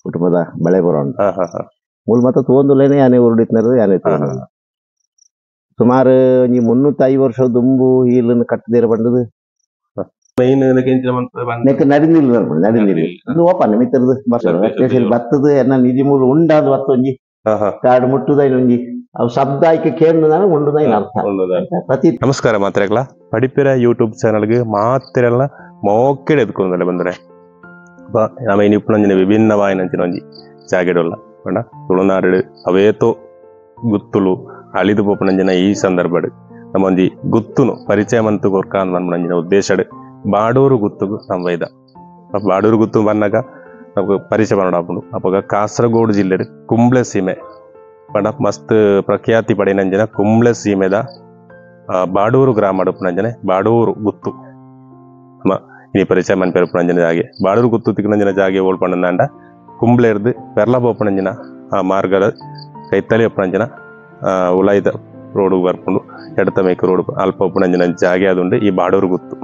ಕುಟುಂಬದ ಬಳೆ ಬರೋಣ ಮೂಲ ಮಾತ ತೋಂದುಲೇನೆ ಯಾನೆ ಉರುಡಿತ್ನರು ಯಾನೆ ಸುಮಾರು ಒಂಜಿ 350 ವರ್ಷ ದುಂಬು ಇಲ್ಲನ್ನು ಕಟ್ಟದಿರ ಬಂದದು ನೆಕ್ ನಡಿನಿಲ್ಲ ನಡಿನಿಲ್ಲ ಇದು ಓಪನ್ ಮಿತ್ರದು ಬರ್ತದೆ ಬರ್ತದೆ ಎನ್ನ ನಿಧಿ ಮೂಲ ಉಂಡಾದ ಬತ್ತ ಒಂಜಿ ಕಾಡು ಮುಟ್ಟುದ ಒಂಜಿ ಅವು ಶಬ್ದ ಆಯ್ಕೆ ಕೇಂದ್ರ ಉಂಡುದ ಅರ್ಥ. ಪ್ರತಿ ನಮಸ್ಕಾರ ಮಾತ್ರೆಗಳ ಪಡಿಪಿರ ಯೂಟ್ಯೂಬ್ ಚಾನಲ್ಗೆ ಮಾತ್ರೆಲ್ಲ ಮೋಕೆಡೆ ಎದ್ಕೊಂಡಲ್ಲ ಬಂದರೆ ನಮ್ಮ ಇನಿ ಉಪ್ಪುನಂಜಿನ ವಿಭಿನ್ನವಾಯಿನಂಚಿನ ಒಂಜಿ ಜಾಗೆಡುಲ್ಲ ಪಂಡ ತುಳುನಾಡು ಅವೇತೋ ಗುತ್ತುಲು ಅಳಿದು ಪೋಪುನಂಜಿನ ಈ ಸಂದರ್ಭಡ್ ನಮ್ಮ ಒಂಜಿ ಗುತ್ತುನು ಪರಿಚಯ ಮಂತು ಕೊರ್ಕಾನ್ ಪನ್ಪುನಂಜಿನ ಉದ್ದೇಶಡ್ ಬಾಡೂರು ಗುತ್ತುಗು ನಮ್ಮ ವೈದ. ಬಾಡೂರು ಗುತ್ತು ಬನ್ನಾಗ ನಮಗ್ ಪರಿಚಯ ಪನೊಡಾಪುಂಡು. ಅಪಗ ಕಾಸರಗೋಡು ಜಿಲ್ಲೆಡ್ ಕುಂಬ್ಳೆ ಸೀಮೆ ಪಂಡ ಮಸ್ತ್ ಪ್ರಖ್ಯಾತಿ ಪಡೆಯಿನಂಜಿನ ಕುಂಬ್ಳೆ ಸೀಮೆದ ಬಾಡೂರು ಗ್ರಾಮ ಉಪ್ಪುನಂಜನೆ ಬಾಡೂರು ಗುತ್ತು ನಮ್ಮ ಇನಿ ಪರಿಚಯ ಮನ್ಪೆರ್ ಉಪ್ಪುನಂಜಿನ ಜಾಗೆ. ಬಾಡೂರು ಗುತ್ತು ತಿಕ್ಕುನಂಜಿನ ಜಾಗೆ ಓಲ್ ಪಂಡಂದಾಂಡ ಕುಂಬ್ಳೆರ್ದ್ ಪೆರ್ಲ ಪೋಪುನಂಜಿನ ಆ ಮಾರ್ಗದ ಕೈತಲೆ ಉಪ್ಪುನಂಜಿನ ಉಲಾಯಿದ ರೋಡ್ ಬರ್ಪುಂಡು ಎಡತ ಮೇಕ್ ರೋಡ್ ಅಲ್ಪ ಉಪ್ಪುನಂಜಿನ ಜಾಗೆ ಅದುಂಡು ಈ ಬಾಡೂರು ಗುತ್ತು.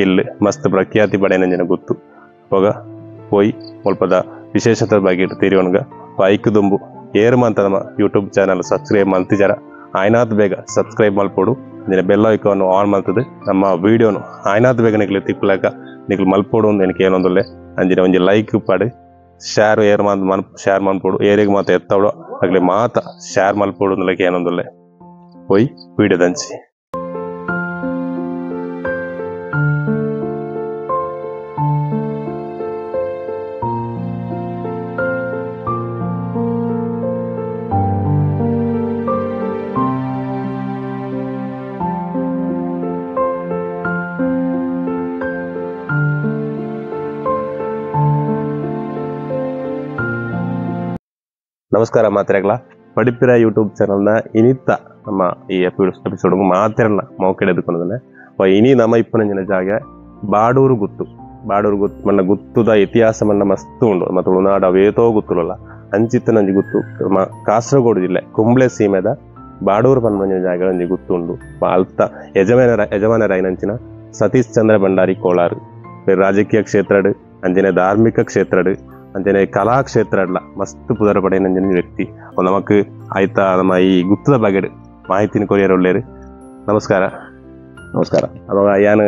ಇಲ್ಲಿ ಮಸ್ತ್ ಪ್ರಖ್ಯಾತಿ ಪಡೆಯಿನಂಜಿನ ಗುತ್ತು. ಅಪಗ ಪೋಯಿ ಮುಲ್ಪದ ವಿಶೇಷತೆ ಬಗ್ಗೆ ತೀರಿವನ್ಗ ಬೈಕ್ ದುಂಬು ಏರ್ ಮಂತ ನಮ್ಮ YouTube channel subscribe ಮಲ್ತಿಜಾರ ಆಯ್ನಾತ್ ಬೇಗ ಸಬ್ಸ್ಕ್ರೈಬ್ ಮಲ್ಪೊಡು. ಅಂಚಿನ bell icon on ಮಲ್ತದು ನಮ್ಮ ವಿಡಿಯೋನು ಆಯ್ನಾತ್ ಬೇಗ ನಿಕ್ಲು ತಿಕ್ಕುಲಕ ನಿಕ್ಲು ಮಲ್ಪೊಡು ಅಂದ್ ಎನಕ್ ಏನೊಂದುಲ್ಲೆ. ಅಂಚಿನ ಒಂಜಿ ಲೈಕ್ ಪಾಡು ಶೇರ್ ಏರ್ ಮಾತ ಮನ್ ಶೇರ್ ಮಲ್ಪೊಡು ಏರೆಗ್ ಮಾತ ಎತ್ತವಡು ಅಗ್ಲೆ ಮಾತ ಶೇರ್ ಮಲ್ಪೊಡು ಅಂದ್ಲಕ ಏನೊಂದುಲ್ಲೆ. ಪೋಯಿ ವಿಡಿಯೋದಂಚಿ. ನಮಸ್ಕಾರ ಮಾತ್ರೆಗಳ ಪಡಿಪಿರ ಯೂಟ್ಯೂಬ್ ಚಾನಲ್ನ ಇನಿತ್ತ ನಮ್ಮ ಈ ಎಪಿಸೋಡ್ ಮಾತ್ರೆಲ್ಲ ಮೌಕೆಡೆ ಎದ್ಕೊಂಡದನೆ. ಇನಿ ನಮ್ಮ ಇಪ್ಪನಂಜಿನ ಜಾಗೆ ಬಾಡೂರು ಗುತ್ತು. ಬಾಡೂರು ಗುತ್ತು ಮಣ್ಣ ಗುತ್ತುದ ಇತಿಹಾಸ ಮಣ್ಣ ಮಸ್ತ್ ಉಂಡು. ನಮ್ಮ ತುಳುನಾಡು ಅವೇತೋ ಗುತ್ತುಲಲ್ಲ ಅಂಚಿತ್ತನಂಜಿ ಗುತ್ತು ನಮ್ಮ ಕಾಸರಗೋಡು ಜಿಲ್ಲೆ ಕುಂಬ್ಳೆ ಸೀಮೆದ ಬಾಡೂರು ಪನ್ಪಂಜಿನ ಜಾಗ ಒಂಜಿ ಗುತ್ತು ಉಂಡು. ಅಲ್ತ ಯಜಮಾನರಾಯಿನಂಚಿನ ಸತೀಶ್ ಚಂದ್ರ ಭಂಡಾರಿ ಕೋಳಾರು ರಾಜಕೀಯ ಕ್ಷೇತ್ರಡ್ ಅಂಚನೆ ಧಾರ್ಮಿಕ ಕ್ಷೇತ್ರಡ್ ಅಂಚನೆ ಕಲಾ ಕ್ಷೇತ್ರ ಅಡ್ಲ ಮಸ್ತ್ ಪುದರ್ ಪಡೆಯಿನಂಜಿನ ವ್ಯಕ್ತಿ. ನಮಕ್ ಆಯ್ತಾ ನಮ್ಮ ಈ ಗುತ್ತದ ಬಗ್ಗೆ ಮಾಹಿತಿನ ಕೊರಿಯರ್ ಒಳ್ಳೇರು. ನಮಸ್ಕಾರ. ನಮಸ್ಕಾರ. ಅವಾಗ ಯಾನು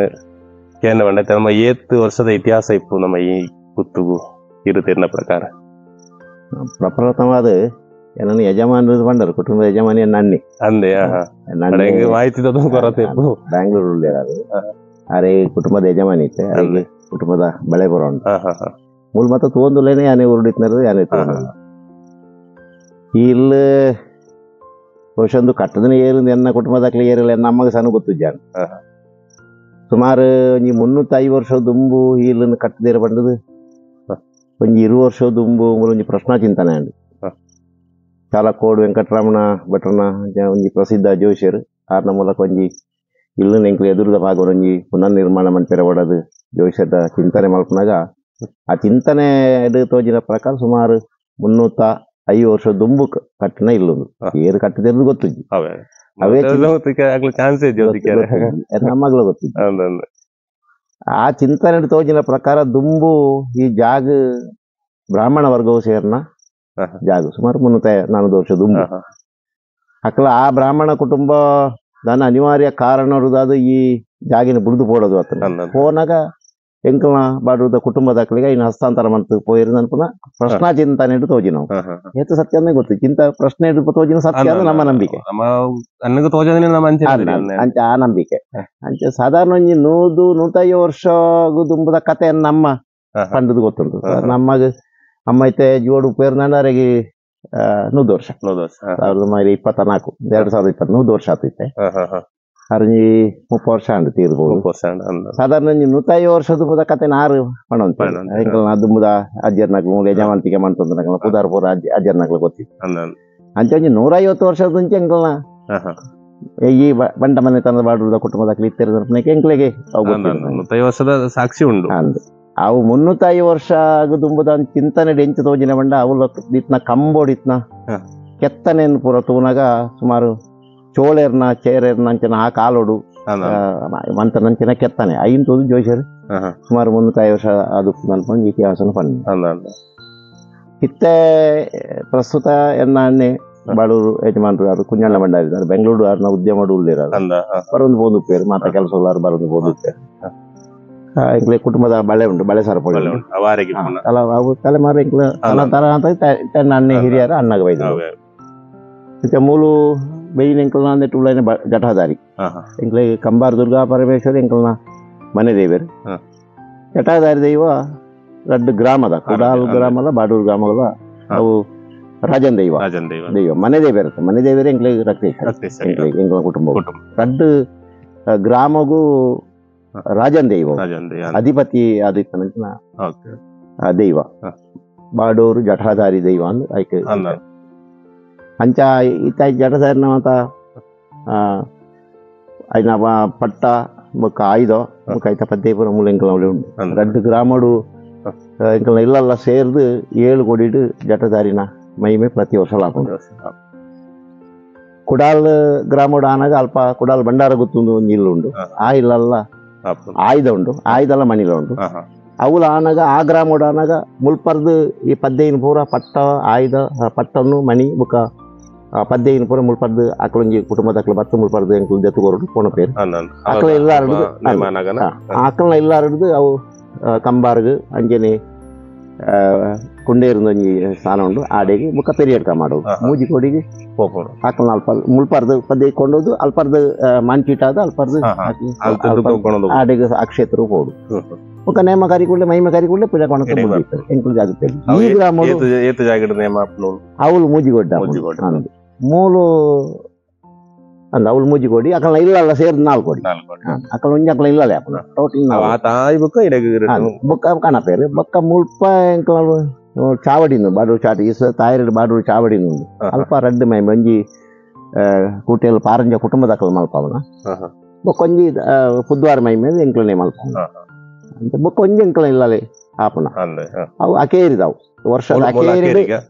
ಕೇಂದ್ರ ಬಂಡ ನಮ್ಮ 8 ವರ್ಷದ ಇತಿಹಾಸ ಇಪ್ಪು ನಮ್ಮ ಈ ಗುತ್ತುಗು ಇರುತ್ತಿರ್ನ ಪ್ರಕಾರ ಪ್ರಪ್ರಥಮವಾದ ನನ್ನ ಯಜಮಾನರು ಬಂದರು ಕುಟುಂಬದ ಯಜಮಾನಿ ನನ್ನಿ ಅಂದೆ ಮಾಹಿತಿ ಕೊರತೆ ಬ್ಯಾಂಗ್ಳೂರು ಅರೆ ಕುಟುಂಬದ ಯಜಮಾನಿ ಇತ್ತೆ ಅರೆ ಕುಟುಂಬದ ಬಳೆ ಬರೋಣ ಮೂಲ ಮಾತ ತೋಂದುಲೇನೆ ಯಾನೆ ಉರುಡಿತ್ನರು ಯಾನೆ ಇಲ್ಲ ಬಹುಶಃ ಒಂದು ಕಟ್ಟದನೆ ಏರು ಎನ್ನ ಕುಟುಂಬದಾಕ್ಲಿ ಏರಿಲ್ಲ ನಮಗೆ ಸಣ್ಣ ಗೊತ್ತಿದ್ದಾನೆ. ಸುಮಾರು ಒಂಜಿ 350 ವರ್ಷ ದುಂಬು ಇಲ್ಲನ್ನು ಕಟ್ಟದಿರ ಬಂದದು ಒಂಜಿ 20 ವರ್ಷ ದುಂಬು ಒಂಜಿ ಪ್ರಶ್ನಾ ಚಿಂತನೆ ಅಂಡು ಚಾಲಕೋಡು ವೆಂಕಟರಮಣ ಭಟ್ರನ ಒಂಜಿ ಪ್ರಸಿದ್ಧ ಜೋಶಿಯರು ಆರ್ನ ಮೂಲಕ ಒಂಜಿ ಇಲ್ಲನ್ನು ಎಂಕ್ಲು ಎದುರುದ ಭಾಗ ಒಂಜಿ ಪುನರ್ನಿರ್ಮಾಣ ಮನ್ಪೆರ ಒಡದು ಜೋಶಿಯದ ಚಿಂತನೆ ಮಲ್ಪನಾಗ ಆ ಚಿಂತನೆ ತೋಜಿನ ಪ್ರಕಾರ ಸುಮಾರು 350 ವರ್ಷ ದುಂಬು ಕಟ್ಟಣ ಇಲ್ಲೊಂದು ಏರು ಕಟ್ಟದಿರೋದು ಗೊತ್ತಿದ್ದು ನಮ್ಮಗ್ಲ ಗೊತ್ತಿದ್ದು. ಆ ಚಿಂತನೆ ತೋಜಿನ ಪ್ರಕಾರ ದುಂಬು ಈ ಜಾಗ ಬ್ರಾಹ್ಮಣ ವರ್ಗವು ಸೇರ್ನ ಜಾಗ ಸುಮಾರು 300-400 ವರ್ಷ ದುಂಬು ಅಕ್ಲ ಆ ಬ್ರಾಹ್ಮಣ ಕುಟುಂಬ ದಾನ ಅನಿವಾರ್ಯ ಕಾರಣರುದಾದ ಈ ಜಾಗಿನ ಬುಡ್ದು ಪೋಡೋದು ಅತ್ತ ಹೋನಾಗ ಎಂಕಲ್ನ ಬಾಡೂರದ ಕುಟುಂಬದಾಕಲಿಗೆ ಇನ್ನು ಹಸ್ತಾಂತರ ಮಾಡ್ತು ಪೋಯಿರು ಅನ್ಪುನ ಪ್ರಶ್ನಾ ಚಿಂತನೆ ಇಟ್ಟು ತೋಜಿ ನಾವು ಹೆಚ್ಚು ಸತ್ಯ ಅಂದ್ರೆ ಗೊತ್ತು ಚಿಂತ ಪ್ರಶ್ನೆ ಇಟ್ಟು ತೋಜಿನ ಸತ್ಯ ಅಂದ್ರೆ ನಮ್ಮ ನಂಬಿಕೆ ಅಂಚೆ ಆ ನಂಬಿಕೆ ಅಂಚೆ ಸಾಧಾರಣ ಒಂಜಿ 100-150 ವರ್ಷ ದುಂಬದ ಕಥೆಯನ್ನು ನಮ್ಮ ಪಂಡದು ಗೊತ್ತುಂಟು. ನಮ್ಮಗ ಅಮ್ಮ ಐತೆ ಜೋಡು ಪೇರ್ನಾಂಡ 100 ವರ್ಷ 1924 2020 100 ವರ್ಷ ಆತೈತೆ. ಅರಂಜಿ 30 ವರ್ಷ ಅಂಡು ತೀರ್ಬೋದು. ಸಾಧಾರಣ 150 ವರ್ಷದ ಮುದ ಕತೆ ನಾರು ಪಣಂತ ದುಂಬುದ ಅಜ್ಜರ್ನಕ್ಲು ಯಜಮಾನ್ತಿಗೆ ಮಂತಂದ್ರನಕ್ಲ ಪುದಾರ್ ಪೂರ ಅಜ್ಜರ್ನಕ್ಲು ಗೊತ್ತಿತ್ತು. ಅಂಚೆ ಒಂಜಿ 150 ವರ್ಷದ ಮುಂಚೆ ಎಂಕಲ್ನ ಈ ಬಂಟ ಮನೆ ತನದ ಬಾಡುದ ಕುಟುಂಬದ ಇತ್ತಿರೋದಕ್ಕೆ ಎಂಕ್ಲೆಗೆ 150 ವರ್ಷದ ಸಾಕ್ಷಿ ಉಂಡು. ಅವು 350 ವರ್ಷ ದುಂಬುದ ಚಿಂತನೆ ಡೆಂಚು ತೋಜಿನ ಬಂಡ ಅವು ಇತ್ನ ಕಂಬೋಡಿತ್ನ ಕೆತ್ತನೇನು ಪೂರ ತೂನಾಗ ಸುಮಾರು ಚೋಳೇರ್ನ ಚೇರೇರ್ನ ಅಂಚಿನ ಆ ಕಾಲೋಡು ಮಂತನಂಚಿನ ಕೆತ್ತನೆ ಐನ್ ತೋದು ಜೋಶರು ಸುಮಾರು 350 ವರ್ಷ ಅದು ಅನ್ಕೊಂಡು ಇತಿಹಾಸನ ಪಂಡ. ಇತ್ತೆ ಪ್ರಸ್ತುತ ಎನ್ನ ಬಾಡೂರು ಯಜಮಾನರು ಅದು ಕುಂಜಣ್ಣ ಭಂಡಾರಿ ಇದ್ದಾರೆ ಬೆಂಗಳೂರು ಅವ್ರನ್ನ ಉದ್ಯಮ ಉಳ್ಳಿರ ಬರೊಂದು ಬೋದುಪ್ಪೇರು ಮಾತ ಕೆಲಸ ಉಳ್ಳಾರು ಬರೊಂದು ಬೋದುಪ್ಪೇರು ಎಂಕ್ಲೆ ಕುಟುಂಬದ ಬಳೆ ಉಂಟು ಬಳೆ ಸರಪಳಿ ತಲೆಮಾರು ಎಂಕ್ಲ ತಲ ಅಂತ ಅಣ್ಣೆ ಹಿರಿಯರ ಅಣ್ಣಗ ಬೈದ ಇತ್ತೆ ಮೂಲು ಬೇಯಿನ ಎಂಕಲ್ನ ಅಂದೆಟ್ಟು ಉಳ್ಳೈನ ಜಟಾಧಾರಿ ಎಂಕ್ಲೆ ಕಂಬಾರ ದುರ್ಗಾ ಪರಮೇಶ್ವರಿ ಎಂಕಲ್ನ ಮನೆ ದೇವರು ಜಟಾಧಾರಿ ದೈವ ರಡ್ಡು ಗ್ರಾಮದ ಕುಡಾಲು ಗ್ರಾಮದ ಬಾಡೂರು ಗ್ರಾಮಗಳ ಅವು ರಾಜನ್ ದೈವ ದೈವ ಮನೆ ದೇವರು ಇರುತ್ತೆ ಮನೆ ದೇವರೇ ಎಂಕ್ಲೆ ರಕ್ತೇಶ್ವರಿ ಎಂಕಲ ಕುಟುಂಬ ರಡ್ಡು ಗ್ರಾಮಗೂ ರಾಜನ್ ದೈವ ಅಧಿಪತಿ ಆದಿತ್ತನ ದೈವ ಬಾಡೂರು ಜಟಾಧಾರಿ ದೈವ ಅಂದ್ ಆಯ್ಕೆ ಅಂಚ ಇತ್ತ ಜಟಾಧಾರಿನ ಮಾತ ಐನ ಪಟ್ಟ ಬೊಕ್ಕ ಆಯ್ದೋ ಬೊಕ್ಕ ಐತ ಪದ್ದೇಪುರ ಮೂಲ ಎಂಕಲ ಉಂಟು ರಡ್ಡು ಗ್ರಾಮಡು ಎಂಕಲ್ನ ಇಲ್ಲೆಲ್ಲ ಸೇರ್ದು 7 ಕೋಡಿಡು ಜಟಧಾರಿನ ಮಹಿಮೆ ಪ್ರತಿ ವರ್ಷ ಲಾಪುಂಡು ಕುಡಾಲ್ ಗ್ರಾಮಡು ಆನಾಗ ಅಲ್ಪ ಕುಡಾಲ್ ಭಂಡಾರ ಗುತ್ತೊಂದು ಒಂದು ಇಲ್ಲು ಉಂಡು ಆ ಇಲ್ಲಲ್ಲ ಆಯ್ದ ಉಂಡು ಆಯ್ದಲ್ಲ ಮಣಿಲ ಉಂಡು ಅವುಲ ಆನಾಗ ಆ ಗ್ರಾಮಡು ಆನಾಗ ಮುಲ್ಪರ್ದು ಈ ಪದ್ದೈನ ಪೂರ ಪಟ್ಟ ಆಯ್ದ ಪಟ್ಟನ್ನು ಮಣಿ ಬುಕ್ಕ ಪದ್ದೈನ ಪೂರ ಮುಲ್ಪರ್ದು ಅಕ್ಲೊಂಜಿ ಕುಟುಂಬದ ಅಕ್ಲ ಬತ್ತು ಮುಲ್ಪರ್ದು ಎಂಕುಲು ದೆತ್ತುಕೋರುಡು ಪೋಣ ಪೇರು ಅಕ್ಲ ಇಲ್ಲಾರಡು ಅಕ್ಲನ ಇಲ್ಲಾರಡ್ದು ಅವು ಕಂಬಾರ್ಗು ಅಂಜನೆ ಕುಂಡೇರಿಂದ ಒಂಜಿ ಸ್ಥಾನ ಉಂಡು ಆಡೆಗೆ ಮುಖ ಪೆರಿಯಡ್ಕ ಮಾಡೋದು ಮೂಜಿ ಕೋಡಿಗೆ ಅಕ್ಲನ ಅಲ್ಪ ಮುಲ್ಪರ್ದು ಪದ್ಯ ಕೊಂಡೋದು ಅಲ್ಪರ್ದು ಮಾಂಚಿಟಾದ ಅಲ್ಪರ್ದು ಆಡೆಗೆ ಆ ಕ್ಷೇತ್ರ ಹೋಗುದು ಮುಖ ನೇಮ ಕಾರಿ ಕೂಡಲೇ ಮಹಿಮೆ ಕಾರಿ ಕೂಡಲೇ ಪೂಜೆ ಕೊಣಕ್ಕೆ ಎಂಕುಲು ಜಾಗೃತಿ ಈ ಗ್ರಾಮ ಅವಳು ಮೂಜಿಗೊಡ್ಡ ಮೂಲು ಅಂದ ಅವಳು ಮೂಜಿಗೋಡಿ ಅಕಲ್ನ ಇಲ್ಲಲ್ಲ ಸೇರಿದ 4 ಕೋಡಿ ಅಕಲ್ ಒಂಜಿ ಅಕಲ ಇಲ್ಲಲ್ಲ ಟೋಟಲ್ ಬೊಕ್ಕ ಕಾಣಪೇರು ಬೊಕ್ಕ ಮುಲ್ಪ ಎಂಕಲ್ ಚಾವಡಿನು ಬಾಡೂರು ಚಾಟಿ ತಾಯಿರಡು ಬಾಡೂರು ಚಾವಡಿನು ಉಂಡು ಅಲ್ಪ ರಡ್ಡು ಮೈ ಒಂಜಿ ಕೂಟೆಲ್ ಪಾರಂಜ ಕುಟುಂಬದ ಅಕಲ್ ಮಲ್ಪವನ ಬೊಕ್ಕೊಂಜಿ ಪುದ್ವಾರ ಮೈ ಮೇಲೆ ಎಂಕ್ಲನೆ ಮಲ್ಪವನ ಅಂತ ಬೊಕ್ಕೊಂಜಿ ಎಂಕಲ ಇಲ್ಲಲೆ ಆಪುನ ಅವು ಅಕೇರಿದವು ವರ್ಷದ ಅಕೇರಿದು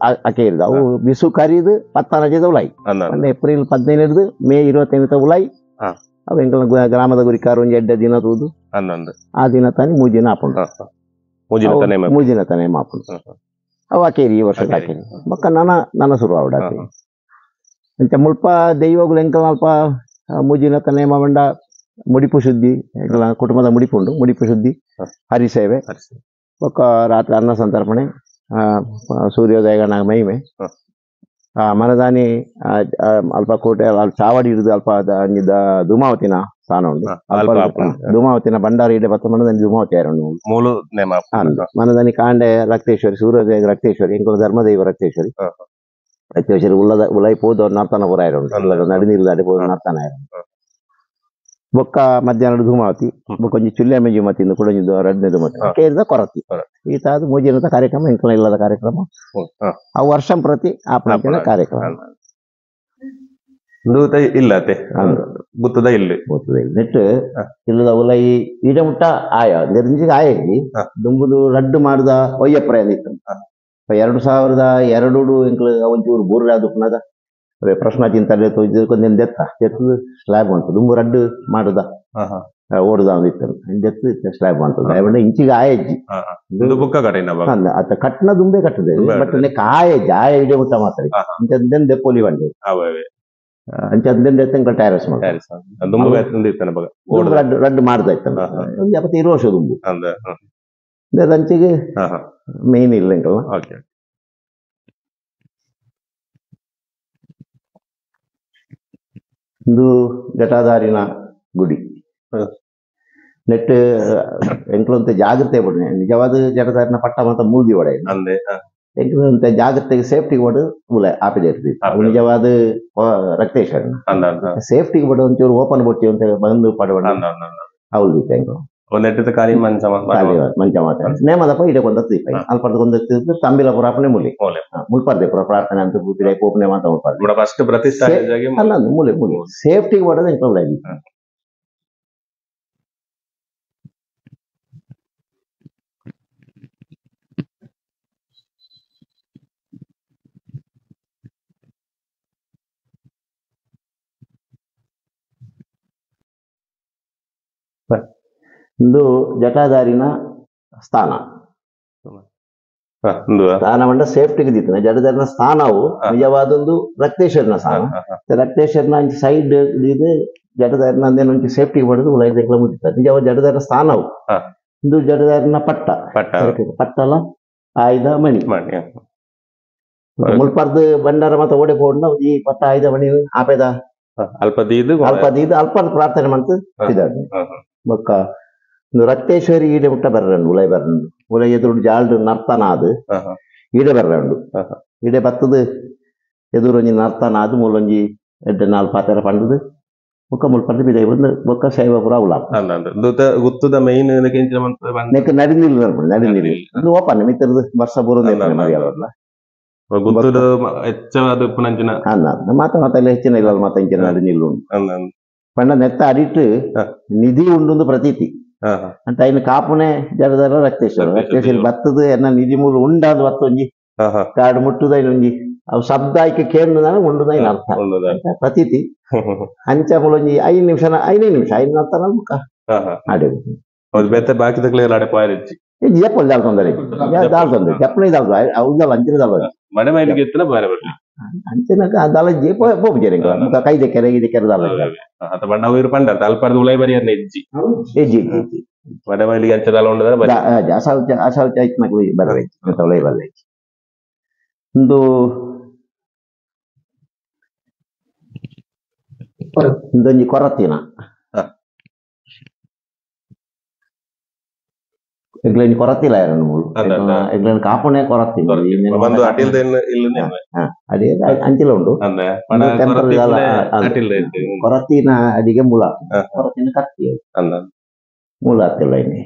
ಅಕೇರಿದ ಅವು ಬಿಸು ಕರಿದು 10 ಉಲಾಯಿ ಏಪ್ರಿಲ್ 15 ಮೇ 25 ಉಲಾಯಿ ಅವು ಎಂಕಲ್ನ ಗ್ರಾಮದ ಗುರಿಕಾರ ಒಂಜಿ ಎಡ್ಡೆ ದಿನ ತೂದು ಆ ದಿನ ತಾನೆ ಮೂಜಿನ ಆಪುಂಡು ಮೂಜಿನ ತಾನೆ ಮಾಪುಂಡು ಅವು ಅಕೇರಿ ಈ ವರ್ಷದ ಅಕೇರಿ ಬೊಕ್ಕ ನನ ನನ ಶುರು ಆವಡ ಅಂಚ ಮುಲ್ಪ ದೈವಗಳು ಎಂಕಲ್ನ ಅಲ್ಪ ಮೂಜಿನ ತಾನೆ ಮಾವಂಡ ಮುಡಿಪು ಶುದ್ಧಿ ಎಂಕಲ್ನ ಕುಟುಂಬದ ಮುಡಿಪು ಉಂಡು ಮುಡಿಪು ಶುದ್ಧಿ ಹರಿಸೇವೆ ಬೊಕ್ಕ ರಾತ್ರಿ ಅನ್ನ ಸಂತರ್ಪಣೆ ಸೂರ್ಯೋದಯ ಮಹಿಮೆ ಮನದಾನಿ ಅಲ್ಪ ಕೋಟೆ ಅಲ್ಲಿ ಚಾವಡಿ ಹಿಡಿದು ಅಲ್ಪ ಧೂಮಾವತಿನ ಸ್ಥಾನ ಉಂಟು ಧೂಮಾವತಿನ ಭಂಡಾರ ಇಡೆ ಬತ್ತ ಮನದಾನಿ ಧೂಮಾವತಿ ಯಾರು ಮನದಾನಿ ಕಾಂಡೆ ರಕ್ತೇಶ್ವರಿ ಸೂರ್ಯೋದಯ ರಕ್ತೇಶ್ವರಿ ಎಂಕುಲ ಧರ್ಮದೈವ ರಕ್ತೇಶ್ವರಿ ರಕ್ತೇಶ್ವರಿ ಉಳ್ಳದ ಉಲೈ ಪೋದು ನರ್ತನ ಪುರ ಇರುಂಟು ನಡಿನಿಲ್ದಾಡಿ ಪೋದು ನರ್ತನ ಇರುಂಟು ಬೊಕ್ಕ ಮಧ್ಯಾಹ್ನ ಧೂಮಾವತಿ ಬೊಕ್ಕೊಂಜಿ ಚುಲ್ಲೆ ಮೆಜುಮತಿ ಕುಡೊಂಜಿ ರಡ್ನೆ ಧೂಮತಿ ಕೇರಿದ ಕೊರತಿ ಈ ತಾದು ಮೂಜಿನದ ಕಾರ್ಯಕ್ರಮ ಎಂಕಲ ಇಲ್ಲದ ಕಾರ್ಯಕ್ರಮ ಆ ವರ್ಷ ಪ್ರತಿ ಆ ಪ್ರಾಂತ್ಯದ ಕಾರ್ಯಕ್ರಮ ಇಲ್ಲತೆ ಗುತ್ತದ ಇಲ್ಲ ಗೊತ್ತದ ಇಲ್ಲ ನೆಟ್ ಇಲ್ಲದ ಉಲೈ ಈಡ ಮುಟ್ಟ ಆಯ ನೆರಿಂಜಿಗೆ ಆಯಿ ದುಂಬುದು ರಡ್ಡು ಮಾಡುದ ಒಯ್ಯಪ್ರಾಯ ಇತ್ತು 2002 ಎಂಕಲ ಒಂಚೂರು ಬೋರ್ ಆದುಪ್ಪನಾಗ ಪ್ರಶ್ನಾ ಚಿಂತನೆ ಕೊಂದೆನ್ ದೆತ್ತ ದೆತ್ತದು ಸ್ಲ್ಯಾಬ್ ಉಂಟು ದುಂಬು ರಡ್ಡು ಮಾಡುದ ಓಡುದ ಒಂದು ಇತ್ತು ದೆತ್ತು ಸ್ಲ್ಯಾಬ್ ಉಂಟು ಇಂಚಿಗೆ ಆಯಜ್ಜಿ ಅತ್ತ ಕಟ್ನ ದುಂಬೆ ಕಟ್ಟದೆ ಬಟ್ ನೆಕ್ ಆಯಜ್ಜಿ ಆಯ ಇಡೆ ಮುಟ್ಟ ಮಾತ್ರ ಇಂಚಂದೆನ್ ದೆಪ್ಪೊಲಿ ಬಂಡೆ ಅಂಚಂದೆನ್ ದೆತ್ತ ಎಂಕಲ್ ಟ್ಯಾರಸ್ ಮಾಡ ರಡ್ಡು ರಡ್ಡು ಮಾಡ್ದ ಇತ್ತು ಒಂದು 75 ವರ್ಷ ದುಂಬು ಅಂಚಿಗೆ ಮೇನ್ ಇಲ್ಲ ಎಂಕಲ್. ಇಂದು ಜಟಾಧಾರಿನ ಗುಡಿ ನೆಟ್ ಎಂಕ್ಲಂತ ಜಾಗ್ರತೆ ಪಡ ನಿಜವಾದ ಜಟಾಧಾರಿನ ಪಟ್ಟ ಮಾತ ಮೂಲ್ದಿ ಒಡೆ ಎಂಕ್ಲಂತ ಜಾಗ್ರತೆಗೆ ಸೇಫ್ಟಿ ಕೊಡು ಉಲೆ ಆಪಿದೆ ನಿಜವಾದ ರಕ್ತೇಶ್ವರನ ಸೇಫ್ಟಿಗೆ ಪಡ ಒಂಚೂರು ಓಪನ್ ಬೊಟ್ಟಿ ಅಂತ ಬಂದು ಪಡವಣ ಹೌದು ಎಂಕ್ಲು ಮಂಚ ಮಾತ ನೇಮದಪ್ಪ ಇಡೆ ಕೊಂದ ಅಲ್ಪ ಕೊಂದ ತಂಬಿಲ ಪುರಾಪನೆ ಮೂಲಿ ಮುಲ್ಪರ್ದೆ ಪುರ ಪ್ರಾರ್ಥನೆ ಅಂತ ಪಿಡೆ ಪೋಪನೆ ಮಾತ ಮುಲ್ಪರ್ದೆ ಫಸ್ಟ್ ಪ್ರತಿಷ್ಠೆ ಅಲ್ಲ ಮೂಲೆ ಮೂಲೆ ಸೇಫ್ಟಿಗೆ ಮಾಡೋದು ಎಂಕ್ಲೋಡ್ ಆಗಿ ಇಂದು ಜಟಾಧಾರಿನ ಸ್ಥಾನ. ಸ್ಥಾನ ಪಂಡ ಸೇಫ್ಟಿಗೆ ದಿತ್ತನ ಜಡಧರನ ಸ್ಥಾನವು ನಿಜವಾದೊಂದು ರಕ್ತೇಶ್ವರನ ಸ್ಥಾನ. ರಕ್ತೇಶ್ವರನ ಅಂಚೆ ಸೈಡ್ ಇದು ಜಡಧರನ ಅಂದೇನು ಸೇಫ್ಟಿಗೆ ಪಡೆದು ಉಲೈದೆಕ್ಲ ಮುಗಿತಾರೆ. ನಿಜವಾದ ಜಡಧರನ ಸ್ಥಾನವು ಇಂದು ಜಡಧರನ ಪಟ್ಟ ಪಟ್ಟಲ ಆಯ್ದ ಮಣಿ ಮುಲ್ಪರ್ದು ಬಂಡಾರ ಮಾತ ಓಡೆ ಪೋಡ್ನ ಈ ಪಟ್ಟ ಆಯ್ದ ಮಣಿ ಆಪೇದ ಅಲ್ಪ ದೀದು ಅಲ್ಪ ದೀದು ಅಲ್ಪ ಪ್ರಾರ್ಥನೆ ಮಾಡ್ತು ಇದಾರೆ. ಬೊಕ್ಕ ರಕ್ತೇಶ್ವರಿ ಈಡೆ ಮುಟ್ಟ ಬರ್ರಂಡು ಉಲೈ ಬರ್ರಂಡು ಉಲೈ ಎದುರು ಜಾಲ್ಡು ನರ್ತನ ಅದು ಈಡೆ ಬರ್ರಂಡು ಈಡೆ ಬತ್ತದು ಎದುರು ಒಂಜಿ ನರ್ತನ ಅದು ಮೂಲೊಂಜಿ ಎಡ್ಡೆ ನಾಲ್ ಪಾತೆರ ಪಂಡದು ಬೊಕ್ಕ ಮುಲ್ಪರ್ದು ಬಿದೈ ಬಂದು ಬೊಕ್ಕ ಶೈವ ಪುರ ಉಲ ಗುತ್ತದ ಮೈನ್ ನೆಕ್ ನಡಿನಿಲ್ ನಡಿನಿಲ್ ಇದು ಓಪನ್ ಮಿತ್ರದು ವರ್ಷ ಪೂರ ಮರ್ಯಾದಲ್ಲ ಗುತ್ತದ ಹೆಚ್ಚವಾದ ಪುನಂಚಿನ ಮಾತ ಮಾತ ಹೆಚ್ಚಿನ ಇಲ್ಲ ಮಾತ ಇಂಚಿನ ನಡಿನಿಲ್ ಉಂಡು ಪಂಡ ನೆತ್ತ ಅಡಿಟ್ಟು ನಿಧಿ ಉಂಡು ಪ್ರತೀತಿ ಅಂತ ಇನ್ನು ಕಾಪುನೆ ಜಡದರ ರಕ್ತೇಶ್ವರ ರಕ್ತೇಶ್ವರಿ ಬತ್ತದ ಎನ್ನ ನಿಧಿ ಮೂಲ ಉಂಡಾದ ಬತ್ತ ಒಂಜಿ ಕಾಡು ಮುಟ್ಟುದ ಒಂಜಿ ಅವು ಶಬ್ದ ಆಯ್ಕೆ ಕೇಂದ್ರ ಉಂಡುದ ಅರ್ಥ ಪ್ರತೀತಿ. ಅಂಚ ಮೂಲೊಂಜಿ 5 ನಿಮಿಷ 5 ನಿಮಿಷ 5 ನರ್ತ ಮುಖ ಆಡೆ ಜಪ್ಪಲ್ ದಾಲ್ ತೊಂದರೆ ದಾಲ್ ತೊಂದರೆ ಜಪ್ಪನೆ ದಾಲ್ ಅವು ಅಂಚಿನ ದಾಲ್ ಅಂಚಿನ ದಾಲ ಪೋಪುಜೆರೆ ಮುಖ ಕೈ ದೆಕ್ಕೆರೆ ಈ ದೆಕ್ಕೆರೆ ದಾಲ ಎಜ್ಜಿ ಒಂದು ಇಂದೊಂಜಿ ಕೊರತಿನ ಎಂಕ್ಲೆನ್ ಕೊರತಿಲ್ಲ ಎರಡು ಮೂಲು ಎಂಕ್ಲೆನ್ ಕಾಪುನೆ ಕೊರತಿನ ಅದೇ ಅಂಚಿಲ ಉಂಡು ಕೊರತಿನ ಅಡಿಗೆ ಮೂಲ ಕೊರತಿನ ಕತ್ತಿ ಮೂಲ ಆಗ್ತಿಲ್ಲ ಇನ್ನೆ.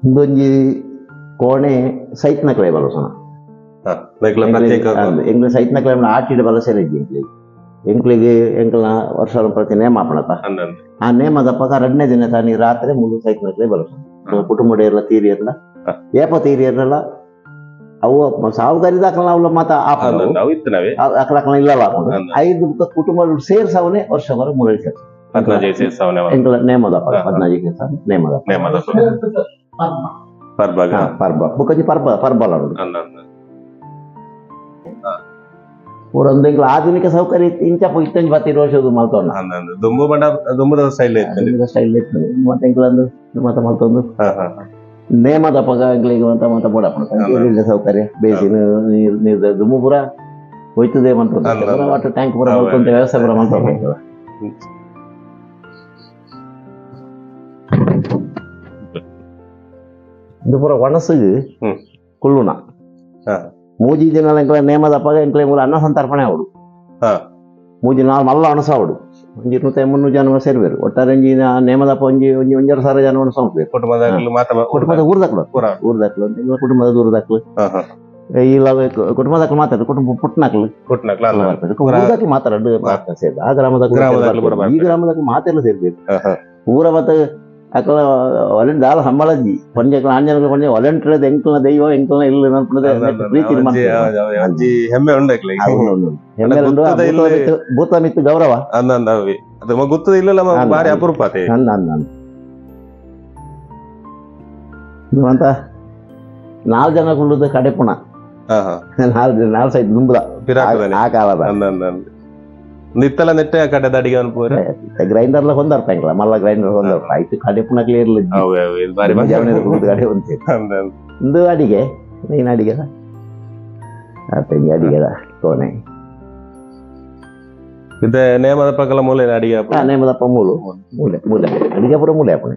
ಇಂದೊಂಜಿ ಕೋಣೆ ಸೈತ್ನಕ್ಲೆ ಬಲಸೋಣ ಎಂಗ್ಲ ಸೈತ್ನಕ್ಲೆ ಆಟಿಡ ಬಲಸೆರೆ ಎಂಕ್ಲಿಗೆ ಎಂಕ್ಲ ವರ್ಷ ಪ್ರತಿ ನೇಮ ಆಪಣತ ಆ ನೇಮದಪ್ಪ 2ನೇ ದಿನ ತಾನಿ ರಾತ್ರಿ ಮೂಲು ಸೈತ್ನಕ್ಲೆ ಬಲಸೋಣ ಕುಟುಂಬ ಇರಲ್ಲ ತೀರಿ ಇರಲ್ಲ ಏಪ ತೀರಿ ಇರಲ್ಲ ಅವು ಸಾವು ಕರಿದಾಕಲ್ಲ ಅವಳ ಮಾತ ಆಕಳ ಇಲ್ಲ 5 ಕುಟುಂಬ ಸೇರ್ಸವನೇ ವರ್ಷ ಬರ ಮೂಲ ಸೇರ್ಸ ಎಂಕ್ಲ ನೇಮದಪ್ಪ 14 ನೇಮದಪ್ಪ ಪರ್ಬ ಬುಕ್ಕಜಿ ಪರ್ಬ ಪರ್ಬಲ ಊರೊಂದು ಎಂಕ್ಲ ಆಧುನಿಕ ಸೌಕರ್ಯ ಇಂಚ ಇತ್ತಂಜಿ 10 ವರ್ಷದ ಮಲ್ತೊಂಡ ದುಂಬು ಬಂಡ ದುಂಬುದ ಸ್ಟೈಲ್ ಸ್ಟೈಲ್ ಇತ್ತು ಮತ್ತೆ ಎಂಕ್ಲಂದು ಮತ್ತೆ ಮಲ್ತೊಂದು ನೇಮದ ಪಗ ಎಂಕ್ಲಿಗೆ ಅಂತ ಮತ್ತೆ ಬೋಡಪ್ಪ ಸೌಕರ್ಯ ಬೇಸಿನ ನೀರು ನೀರು ದುಂಬು ಪೂರ ಹೋಯ್ತದೆ ಮಂತ ವಾಟರ್ ಟ್ಯಾಂಕ್ ಪೂರ ಮಲ್ತೊಂದು ವ್ಯವಸ್ಥೆ ಪೂರ ಮಲ್ತೊಂದು. ಇದು ಪೂರ ಒಣಸಿಗೆ ಕುಳ್ಳುಣ ಮೂಜಿ ದಿನ ಎಂಕ್ಲ ನೇಮದಪ್ಪಾಗ ಎಂಕ್ಲೆ ಮೂಲ ಅನ್ನ ಸಂತರ್ಪಣೆ ಅವಡು ಮೂಜಿ ನಾಲ್ ಮಲ್ಲ ಒಣಸ ಅವಡು ಒಂಜಿ 100-300 ಜನ ಸೇರ್ಬೇರು ಒಟ್ಟಾರೆ ಒಂಜಿ ನೇಮದಪ್ಪ ಒಂಜಿ ಒಂಜಿ 1,500 ಜನ ಒಣಸ ಉಂಟು. ಕುಟುಂಬದ ಊರ್ದಕ್ಲು ಊರ್ದಕ್ಲು ಕುಟುಂಬದ ದೂರದಕ್ಲು ಇಲ್ಲ ಕುಟುಂಬದಕ್ಲು ಮಾತಾಡ ಕುಟುಂಬ ಪುಟ್ಟನಕ್ಲು ಊರ್ದಕ್ಲು ಮಾತಾಡ ಸೇರ್ದು ಆ ಗ್ರಾಮದ ಈ ಗ್ರಾಮದಕ್ಲು ಮಾತೆಲ್ಲ ಸೇರ್ಬೇಕು ಊರ ಮತ್ತೆ ಅಕಲ ಒಲೆಂಟ್ ದಾಲ ಸಂಬಳಜ್ಜಿ ಪಂಜಕ್ಲ ಆಂಜನಕ್ಲ ಪಂಜ ಒಲೆಂಟ್ರದ ಎಂಕ್ಲನ ದೈವ ಎಂಕ್ಲನ ಇಲ್ಲ ಪ್ರೀತಿ ಹೆಮ್ಮೆ ಉಂಡು ಹೆಮ್ಮೆ ಉಂಡು ಭೂತ ಮಿತ್ತು ಗೌರವ ಗೊತ್ತದ ಇಲ್ಲ ಬಾರಿ ಅಪರೂಪ ಅಂತ 4 ಜನ ಕುಳ್ಳುದು ಕಡೆಪುಣ 4 ಸೈಡ್ ದುಂಬುದ ಆ ಕಾಲದ ನಿತ್ತಲ ನೆಟ್ಟೆ ಕಡೆದ ಅಡಿಗೆ ಅನ್ಪೋರೆ ಗ್ರೈಂಡರ್ಲ ಹೊಂದರ್ಪ ಎಂಕ್ಲ ಮಲ್ಲ ಗ್ರೈಂಡರ್ ಹೊಂದರ್ಪ ಆಯ್ತು ಕಡೆಪುಣ ಕ್ಲಿಯರ್ ಕಡೆ ಒಂದು ಅಡಿಗೆ ನೀನು ಅಡಿಗೆದ ಅಡಿಗೆದ ಕೋಣೆ ಇದೆ ನೇಮದ ಪಕ್ಕಲ ಮೂಲೆ ಅಡಿಗೆ ನೇಮದಪ್ಪ ಮೂಲು ಮೂಲೆ ಮೂಲೆ ಅಡಿಗೆ ಪೂರ ಮೂಲೆ ಅಪ್ಪಣೆ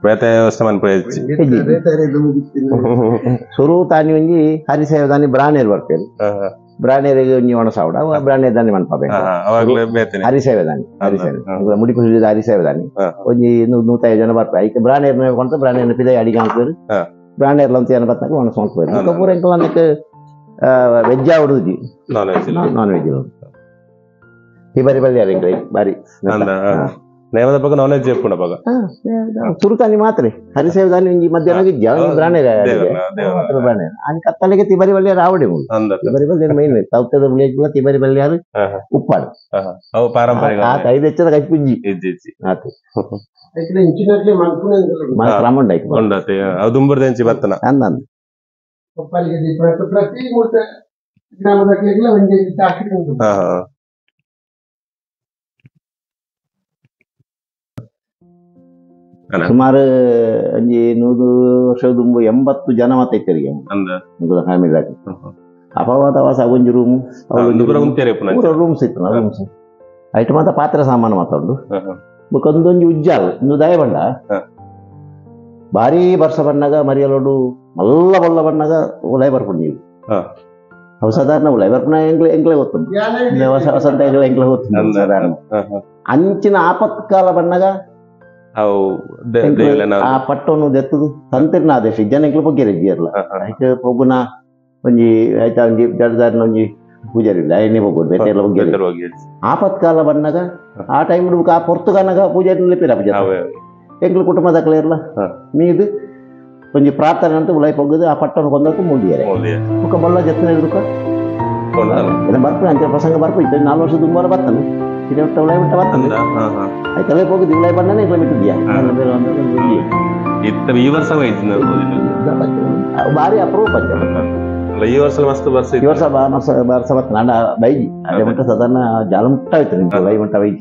ಬೇತೆ ವ್ಯವಸ್ಥೆ ಮನ್ಪು ಸುರು ತಾನಿ ಒಂಜಿ ಹರಿಸೇವ ತಾನಿ ಬ್ರಾಣೇರ್ ಬರ್ಪೇರು ಬ್ರಾಣೇರಿಗೆ ಒಂಜಿ ಒಣಸಾವಡ ಬ್ರಾಣೇರ್ ದಾನಿ ಮನ್ಪಬೇಕು ಹರಿಸೇವೆ ದಾನಿ ಹರಿಸೇವೆ ಮುಡಿಪು ಹರಿಸೇವೆ ದಾನಿ ಒಂಜಿ 105 ಜನ ಬರ್ಪೆ ಐಕೆ ಬ್ರಾಣೇರ್ ಕೊಂತ ಬ್ರಾಣೇರ್ನ ಪಿದ ಅಡಿಗೆ ಹಾಕ್ಬೇರು ಬ್ರಾಣೇರ್ಲ ಅಂತ ಜನ ಬರ್ತಾಗ ಒಣಸ ಹಾಕ್ಬೇರು ಪೂರ ಎಂಕಲ veg ಆವಡುಜಿ non veg non veg ಈ ಬಾರಿ ಬಲ್ಲಿ ಎಂಕ್ಲೆ ಬಾರಿ. ನೇಮದ ಪಕ್ಕ ನಾನ್ ವೆಜ್ ಪುಣ ಪಕ್ಕ ತುರುಕಾನಿ ಮಾತ್ರ ಹರಿಸೇವದಾನಿ ಒಂಜಿ ಮಧ್ಯಾಹ್ನ ಬ್ರಾಹ್ಮಣ ಅನ್ ಕತ್ತಲೆಗೆ ತಿಬರಿ ಬಲ್ಯ ರಾವಡಿ ತಿಬರಿ ಬಲ್ಯ ಮೈನ್ ತೌತದ ವಿಲೇಜ್ ತಿಬರಿ ಬಲ್ಯಾರು ಉಪ್ಪಾಡು ಅವು ಪಾರಂಪರಿಕ ಆ ಐದು ಹೆಚ್ಚದ ಕೈಪುಂಜಿ ಆತು ಕ್ರಮ ಉಂಡತೆ ಅದು ದುಂಬರ್ದ ಎಂಚಿ ಬತ್ತನ ಅಂದ ಪ್ರತಿ ಗ್ರಾಮದಕ್ಲೆಗ್ಲ ಒಂಜಿ ಚಾಕ್ರಿ ಉಂಡು. ಸುಮಾರು ಒಂಜಿ 100 ವರ್ಷ ದುಂಬು 80 ಜನ ಮಾತ ಇತ್ತರಿಗೆ ಫ್ಯಾಮಿಲಿ ಆಗಿ ಅಪವಾದ ವಾಸ ಒಂಜಿ ರೂಮ್ ರೂಮ್ಸ್ ಇತ್ತು ರೂಮ್ಸ್ ಐಟ್ ಮಾತ ಪಾತ್ರೆ ಸಾಮಾನು ಮಾತಾಡು ಬೊಕೊಂದೊಂಜಿ ಉಜ್ಜಾಲ್ ಇಂದು ದಯ ಬಂಡ ಭಾರಿ ವರ್ಷ ಬಣ್ಣಗ ಮರಿಯಲೋಡು ಮಲ್ಲ ಬಲ್ಲ ಬಣ್ಣಗ ಉಲೈ ಬರ್ಪುಂಡು ನೀವು ಅವು ಸಾಧಾರಣ ಉಲೈ ಬರ್ಪುನ ಎಂಕ್ಲೆ ಎಂಕ್ಲೆ ಗೊತ್ತುಂಡು ವಸಂತ ಎಂಕ್ಲೆ ಎಂಕ್ಲೆ ಗೊತ್ತುಂಡು ಸಾಧಾರಣ ಅಂಚಿನ ಆಪತ್ಕಾಲ ಬಣ್ಣಗ ಆ ಪಟ್ಟವನ್ನು ದೆತ್ತದು ತಂತಿರ್ನ ಆದೇಶ ಜನ ಎಂಕ್ಲೆ ಪೊಗ್ಗೆರೆ ಇಜ್ಜಿಯರ್ಲ ಐಕ್ ಪೊಗ್ಗುನ ಒಂಜಿ ಆಯ್ತಾ ಒಂಜಿ ಜಡದಾರಿನ ಒಂಜಿ ಪೂಜಾರಿ ಇಲ್ಲ ಐನೇ ಪೊಗ್ಗುಡು ಬೇತೆ ಎಲ್ಲ ಪೊಗ್ಗೆರೆ ಆಪತ್ಕಾಲ ಬಣ್ಣಗ ಆ ಟೈಮ್ ಆ ಪೊರ್ತುಗನಗ ಪೂಜಾರಿ ಲೆಪ್ಪಿರ ಪೂಜಾರಿ ಎಂಕ್ಲು ಕುಟುಂಬದ ಇರಲ ಮೀದು ಒಂಜಿ ಪ್ರಾರ್ಥನೆ ಅಂತ ಉಲೈ ಪೊಗ್ಗುದು ಆ ಪಟ್ಟವನ್ನು ಕೊಂದಕ್ಕೆ ಮೂಡಿಯಾರೆ ಮುಖ ಬಲ್ಲ ಜತ್ತನೆ ಹಿಡ್ಕ ಬರ್ಪು ಅಂಚೆ ಪ್ರಸಂಗ ಬರ್ಪು ಇತ್ತು 4 ವರ್ಷ ತುಂಬ ಬರ್ತಾನೆ ಹಿರಿಯ ಉಲೈ ಬಿಟ್ಟ ಬರ್ತಾನೆ ಆಯ್ತು ಹೋಗುದು ಉಲೈ ಬಣ್ಣನೇ ಇట్లా ಬಿಟ್ಟಿದ್ಯಾ ಈ ವರ್ಷ ಭಾರಿ ಅಪರೂಪ ಈ ವರ್ಷ ಮಸ್ತ್ ವರ್ಷ ಈ ವರ್ಷ ವರ್ಷ ಬರ್ತಾನೆ ಬೈಜಿ ಅದೇ ಮಟ್ಟ ಸಾಧಾರಣ ಜಾಲ ಮುಟ್ಟ ಆಯ್ತು ನಿಮ್ಗೆ ಉಲೈ ಮಟ್ಟ ಬೈಜಿ.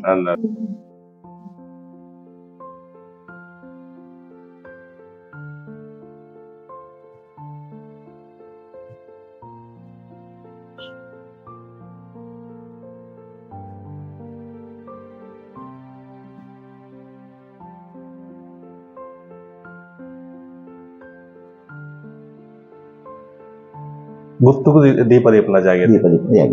ಗುತ್ತುಗು ದೀಪ ದೀಪನ ಜಾಗ ದೀಪ ದೀಪ ಜಾಗ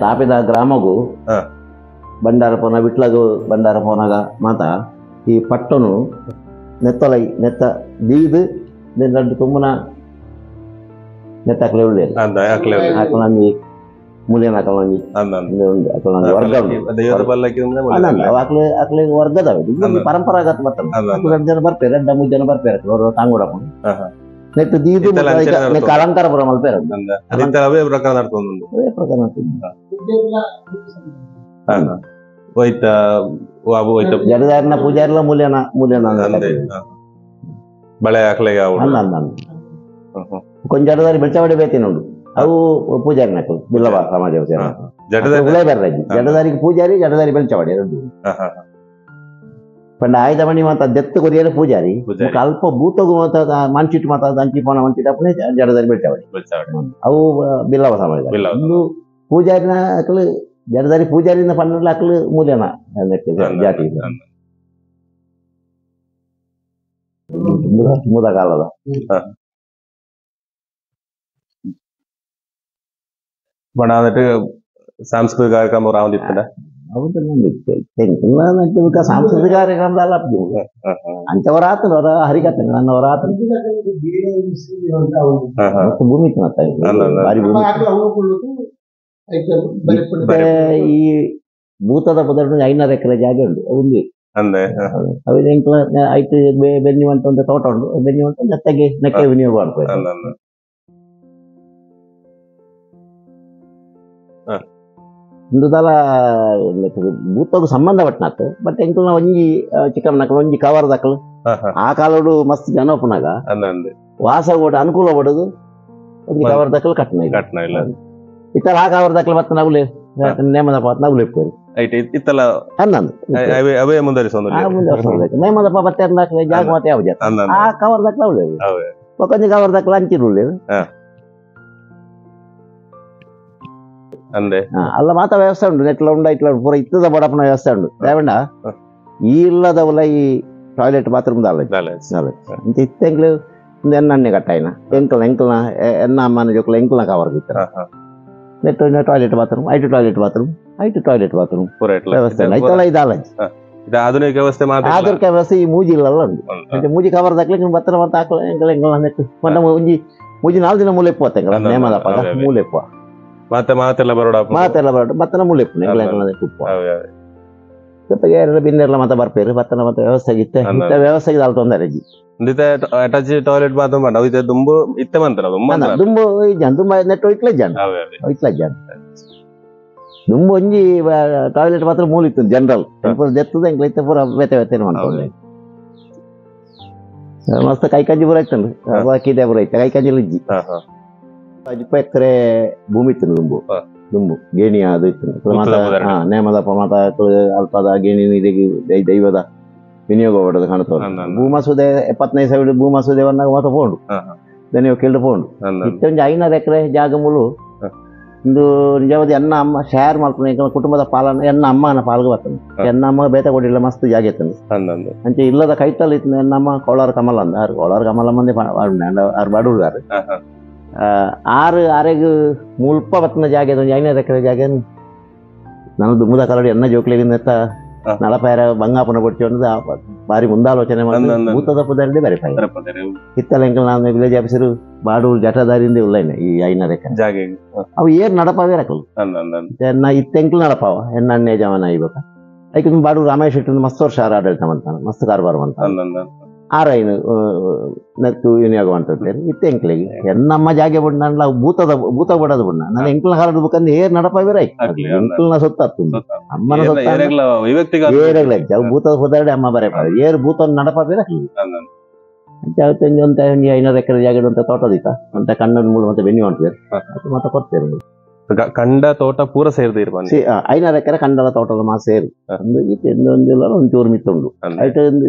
ತಾಪಿದ ಗ್ರಾಮಗೂ ಬಂಡಾರ ಪೋನ ವಿಟ್ಲಗು ಬಂಡಾರ ಪೋನಾಗ ಮಾತ ಈ ಪಟ್ಟನು ನೆತ್ತಲೈ ನೆತ್ತ ದೀದು ರಡ್ಡು ತುಂಬುನ ನೆತ್ತಾಕ್ಲೆ ಉಳ್ಳೆ ಹಾಕಲಂಗಿ ಮೂಲ್ಯನ ಹಾಕಲಂಗಿ ವರ್ಗ ಅಕ್ಲೆ ವರ್ಗದವೆ ಪರಂಪರಾಗತ ಬರ್ತಾರೆ 2 ಜನ ಬರ್ತಾರೆ 2 3 ಜನ ಬರ್ತಾರೆ ಅವರು ತಾಂಗೋಡ ನೆಟ್ಟು ದೀದು ನೆಕ್ಕ ಅಲಂಕಾರ ಪುರ ಮಲ್ಪೇರ ಅವೇ ಪ್ರಕಾರ ನಡ್ತೊಂದು ಅವೇ ಪ್ರಕಾರ ಜಡದಾರಿನ ಪೂಜಾರಿಲ ಮೂಲ್ಯನ ಮೂಲ್ಯನ ಬಳೆ ಹಾಕ್ಲೆಗೆ ಅಲ್ಲ ಅಲ್ಲ ಕೊಂಚ ಜಡದಾರಿ ಬೆಳ್ಚವಾಡಿ ಬೇತಿ ನೋಡು ಅವು ಪೂಜಾರಿ ನಾಕಲು ಬಿಲ್ಲವ ಸಮಾಜ ಉಲೈ ಬರ್ರಾಜಿ ಜಡದಾರಿಗೆ ಪೂಜಾರಿ ಜಡದಾರಿ ಬೆಳ್ಚವಾಡಿ ಎರಡು ಪಂಡ ಆಯ್ದ ಮಣಿ ಮಾತ ದೆತ್ತು ಕೊರಿಯಲು ಪೂಜಾರಿ ಅಲ್ಪ ಬೂತಗು ಮಾತ ಮಂಚಿಟ್ಟು ಮಾತ ಅಂಚಿ ಪೋಣ ಮಂಚಿಟ್ಟು ಅಪ್ಪನೆ ಜಡದಾರಿ ಬೆಳ್ಚವಾಡಿ ಅವು ಬಿಲ್ಲವ ಸಮಾಜ ಒಂದು ಪೂಜಾರಿನ ಅಕಲು ಜಡದಾರಿ ಪೂಜಾರಿನ ಪನ್ನೆಲ್ಲ ಅಕಲು ಮೂಲ್ಯನ ಜಾತಿ ಮೂಲ ಕಾಲದ ಬಣ ಸಾಂಸ್ಕೃತಿಕ ಕಾರ್ಯಕ್ರಮ ರಾವಂದಿತ್ತದ ಸಾಂಸ್ಕೃತಿಕ ಕಾರ್ಯಕ್ರಮದಲ್ಲ ಅಂಚವರ ಆತನ ಅವರ ಹರಿಕತೆ ನನ್ನವರ ಆತನ ಭೂಮಿ ಭಾರಿ ಭೂಮಿ. ಈ ಭೂತದ ಪದರ 500 ಎಕರೆ ಜಾಗ ಉಂಟು ಒಂದು ಅವು ಐತು ಬೆನ್ನಿ ಅಂತ ತೋಟ ಉಂಟು ಬೆನ್ನಿ ಅಂತ ನೆತ್ತಗೆ ನೆಕ್ಕೆ ವಿನಿಯೋಗ ಮಾಡ್ತಾರೆ. ಇಂದುದಲ ಭೂತಗೂ ಸಂಬಂಧ ಪಟ್ಟನಾತು ಬಟ್ ಎಂಕಲ್ನ ಒಂಜಿ ಚಿಕ್ಕಮ್ಮನಕಲ್ ಒಂಜಿ ಕವರ್ದಕಲ್ ಆ ಕಾಲೋಡು ಮಸ್ತ್ ಜನ ಒಪ್ಪನಾಗ ವಾಸ ಕೂಡ ಅನುಕೂಲ ಪಡೋದು ಒಂಜಿ ಕವರ್ದಕಲ್ ಕಟ್ಟನ ಇಲ್ಲ ಇತ್ತಲ ಆ ಕವರ್ದಕಲ್ ಮತ್ತೆ ನಗುಲೆ ನೇಮದ ಪಾತ್ ನಗುಲೆ ಇತ್ತಲ ಅವೇ ಮುಂದುವರಿಸ ನೇಮದಪ್ಪ ಮತ್ತೆ ಜಾಗ ಮತ್ತೆ ಯಾವ ಜಾತ ಆ ಕವರ್ದಕಲ್ ಅವಳೆ ಒಂಜಿ ಕವರ್ದಕಲ್ ಅಂಚಿರುಳ್ಳಿ ಅಂದೆ ಅಲ್ಲ ಮಾತ ವ್ಯವಸ್ಥೆ ಉಂಟು ನೆಟ್ಲ ಉಂಡ ಇಟ್ಲ ಪೂರ ಇತ್ತದ ಬಡಪನ ವ್ಯವಸ್ಥೆ ಉಂಟು ದೇವಂಡ ಈ ಇಲ್ಲದವಲ್ಲ ಈ ಟಾಯ್ಲೆಟ್ ಬಾತ್ರೂಮ್ ದಾಲ ಇಂಚ ಇತ್ತೆಂಕ್ಲು ಎಣ್ಣೆ ಕಟ್ಟಾಯಿನ ಎಂಕಲ್ ಎಂಕಲ್ನ ಎನ್ನ ಅಮ್ಮನ ಜೋಕ್ಲ ಎಂಕಲ್ನ ಕವರ್ ಬಿತ್ತರ net toilet bathroom ಐಟು toilet bathroom ಐಟು toilet bathroom ವ್ಯವಸ್ಥೆ ಉಂಟು ಐತಲ್ಲ ಇದಾಲ ಇದು ಆಧುನಿಕ ವ್ಯವಸ್ಥೆ ಮಾತ್ರ ಆಧುನಿಕ ವ್ಯವಸ್ಥೆ ಈ ಮೂಜಿ ಇಲ್ಲಲ್ಲ ಉಂಟು ಅಂಚೆ ಮೂಜಿ ಕವರ್ ದಾಕ್ಲಿಕ್ಕೆ ಬತ್ತನ ಮತ್ತೆ ಹಾಕಲ ಎಂಕಲ ಎಂಕಲ ನೆಟ್ಟು ಮತ್ತೆ ಒಂಜಿ ಮೂಜಿ 4 ದಿನ ಮೂಲೆಪ್ಪು ಅತ್ತ ನೇಮದಪ್ಪ ಮೂಲೆಪ್ಪ ಮತ್ತೆ ಮಾತೆಲ್ಲ ಬರೋಡ ಮಾತೆಲ್ಲ ಬರೋಡ ಬತ್ತನ ಮೂಲೆಪ್ಪು ಎಂಕಲ ಎಂಕಲ ನೆಟ್ಟು ಉಪ್ಪು ಬಿನ್ನೆಲ್ಲ ಮತ್ತೆ ಬರ್ಪೇರು ಬತ್ತನ ಮತ್ತೆ ವ್ಯವಸ್ಥೆ ಇತ್ತೆ ವ್ಯವಸ್ಥೆ ಅಲ್ ತೊಂದರೆ ಅಟ್ಯಾಚ್ ಟಾಯ್ಲೆಟ್ ಮಾತ್ರ ಮಾಡ ಇತ್ತೆ ದುಂಬು ಇತ್ತೆ ಮಂತ್ರ ದುಂಬು ಇಜ್ಜಾನ್ ದುಂಬ ನೆಟ್ಟು ಇಟ್ಲ ಇಜ್ಜಾನ್ ಇಟ್ಲ ಇಜ್ಜಾನ್ ದುಂಬು ಒಂಜಿ ಟಾಯ್ಲೆಟ್ ಮಾತ್ರ ಮೂಲ ಇತ್ತು ಜನರಲ್ ಪೂರ ದೆತ್ತದ ಎಂಕ್ಲ ಇತ್ತೆ ಪೂರ ಬೇತೆ ಬೇತೆ ಮಾಡ್ಕೊಂಡು ಮಸ್ತ್ ಕೈಕಂಜಿ ಪೂರ ಇತ್ತು ಬಾಕಿ ಪೂರ ಇತ್ತು ಕೈಕಂಜಿ ಇಜ್ಜಿ 20 ಎಕರೆ ಭೂಮಿ ಇತ್ತು ದುಂಬು ದುಂಬು ಗೇಣಿ ಅದು ಇತ್ತು ನೇಮದಪ್ಪ ಮಾತ ಅಲ್ಪದ ಗೇಣಿ ದೈವದ ವಿನಿಯೋಗ ಹೊಡೆದು ಕಾಣ್ತದೆ ಭೂಮಸೂದೆ 75,000 ಭೂಮಸೂದೆ ಮಾತ ಪೋಂಡು ದನಿಯೋ ಕೇಳ್ದು ಪೋಂಡು ಇತ್ತೊಂಜಿ 500 ಎಕರೆ ಜಾಗ ಮೂಲು ಇಂದು ನಿಜವಾದ ಎನ್ನ ಅಮ್ಮ ಶೇರ್ ಮಾಡ್ಕೊಂಡು ಕುಟುಂಬದ ಪಾಲನ ಎನ್ನ ಅಮ್ಮನ ಪಾಲ್ಗೆ ಬರ್ತದೆ ಎನ್ನ ಅಮ್ಮ ಬೇತ ಕೊಡಿಲ್ಲ ಮಸ್ತ್ ಜಾಗ ಇತ್ತು ಅಂಚೆ ಇಲ್ಲದ ಕೈತಲ್ ಇತ್ತು ಎನ್ನ ಅಮ್ಮ ಕೋಳಾರ ಕಮಲ ಅಂದ ಆರು ಕೋಳಾರ ಕಮಲ ಮಂದಿ ಆರು ಬಡವ್ರು ಆರು ಆರೆಗ್ ಮುಲ್ಪ ಬತ್ತನ ಜಾಗ ಒಂಜಿ 500 ಎಕರೆ ಜಾಗ ನಾನು ದುಮ್ಮದ ಕಲಡಿ ಎನ್ನ ಜೋಕ್ಲಿಗೆ ನೆತ್ತ ನಳಪಾಯರ ಬಂಗಾಪನ ಕೊಡ್ತೀವಿ ಅನ್ನೋದು ಬಾರಿ ಮುಂದಾಲೋಚನೆ ಮಾಡಿ ಭೂತದ ಪುದಾರಿ ಬೇರೆ ಇತ್ತಲ್ಲ ಎಂಕಲ್ ನಾನು ವಿಲೇಜ್ ಆಫೀಸರು ಬಾಡೂರು ಜಟದಾರಿಂದ ಉಲ್ಲ ಈ 500 ಎಕರೆ ಜಾಗ ಅವು ಏರ್ ನಡಪಾವೇ ರಕಲು ಎನ್ನ ಇತ್ತೆಂಕ್ಲು ನಡಪಾವ ಎನ್ನ ಅಣ್ಣೆ ಜವನ ಇವಾಗ ಐಕೆ ಬಾಡೂರು ರಾಮೇಶ್ ಶೆಟ್ಟಿ ಮಸ್ತ್ ವರ್ಷ ಆಡಳಿತ ಮಾಡ್ತಾನೆ ಮಸ್ತ್ ಕಾರಬಾರ ಮಾಡ್ತಾನೆ ಆರು ಐನು ನೆತ್ತು ವಿನಿಯೋಗ ಮಾಡ್ತಾರೆ ಇತ್ತೆ ಎಂಕ್ಲಿಗೆ ಎನ್ನಮ್ಮ ಜಾಗೆ ಬುಡ್ನ ಭೂತದ ಭೂತ ಬಿಡೋದು ಬುಡ್ನ ನಾನು ಎಂಕ್ಲ ಹಾರದು ಬೇಕಂದ್ರೆ ಏರ್ ನಡಪಾವೇ ಆಯ್ತು ಎಂಕ್ಲನ ಸೊತ್ತಾತು ಅಮ್ಮನ ಸೊತ್ತ ಏರೆಗ್ಲ ಅವು ಭೂತದ ಹೋದಾಡಿ ಅಮ್ಮ ಬರೇ ಏರ್ ಭೂತ ನಡಪಾವೇ ಅಂತ 500 ಎಕರೆ ಜಾಗ ಅಂತ ತೋಟದಿತ್ತ ಅಂತ ಕಣ್ಣು ಮೂಲ ಮತ್ತೆ ಬೆನ್ನಿ ಮಾಡ್ತೀವಿ ಮತ್ತೆ ಕೊಡ್ತೇವೆ ಕಂಡ ತೋಟ ಪೂರ ಸೇರಿದ 500 ಎಕರೆ ಕಂಡಲ ತೋಟದ ಮಾ ಸೇರು ಒಂಚೂರು ಮಿತ್ತುಂಡು ಐಟ್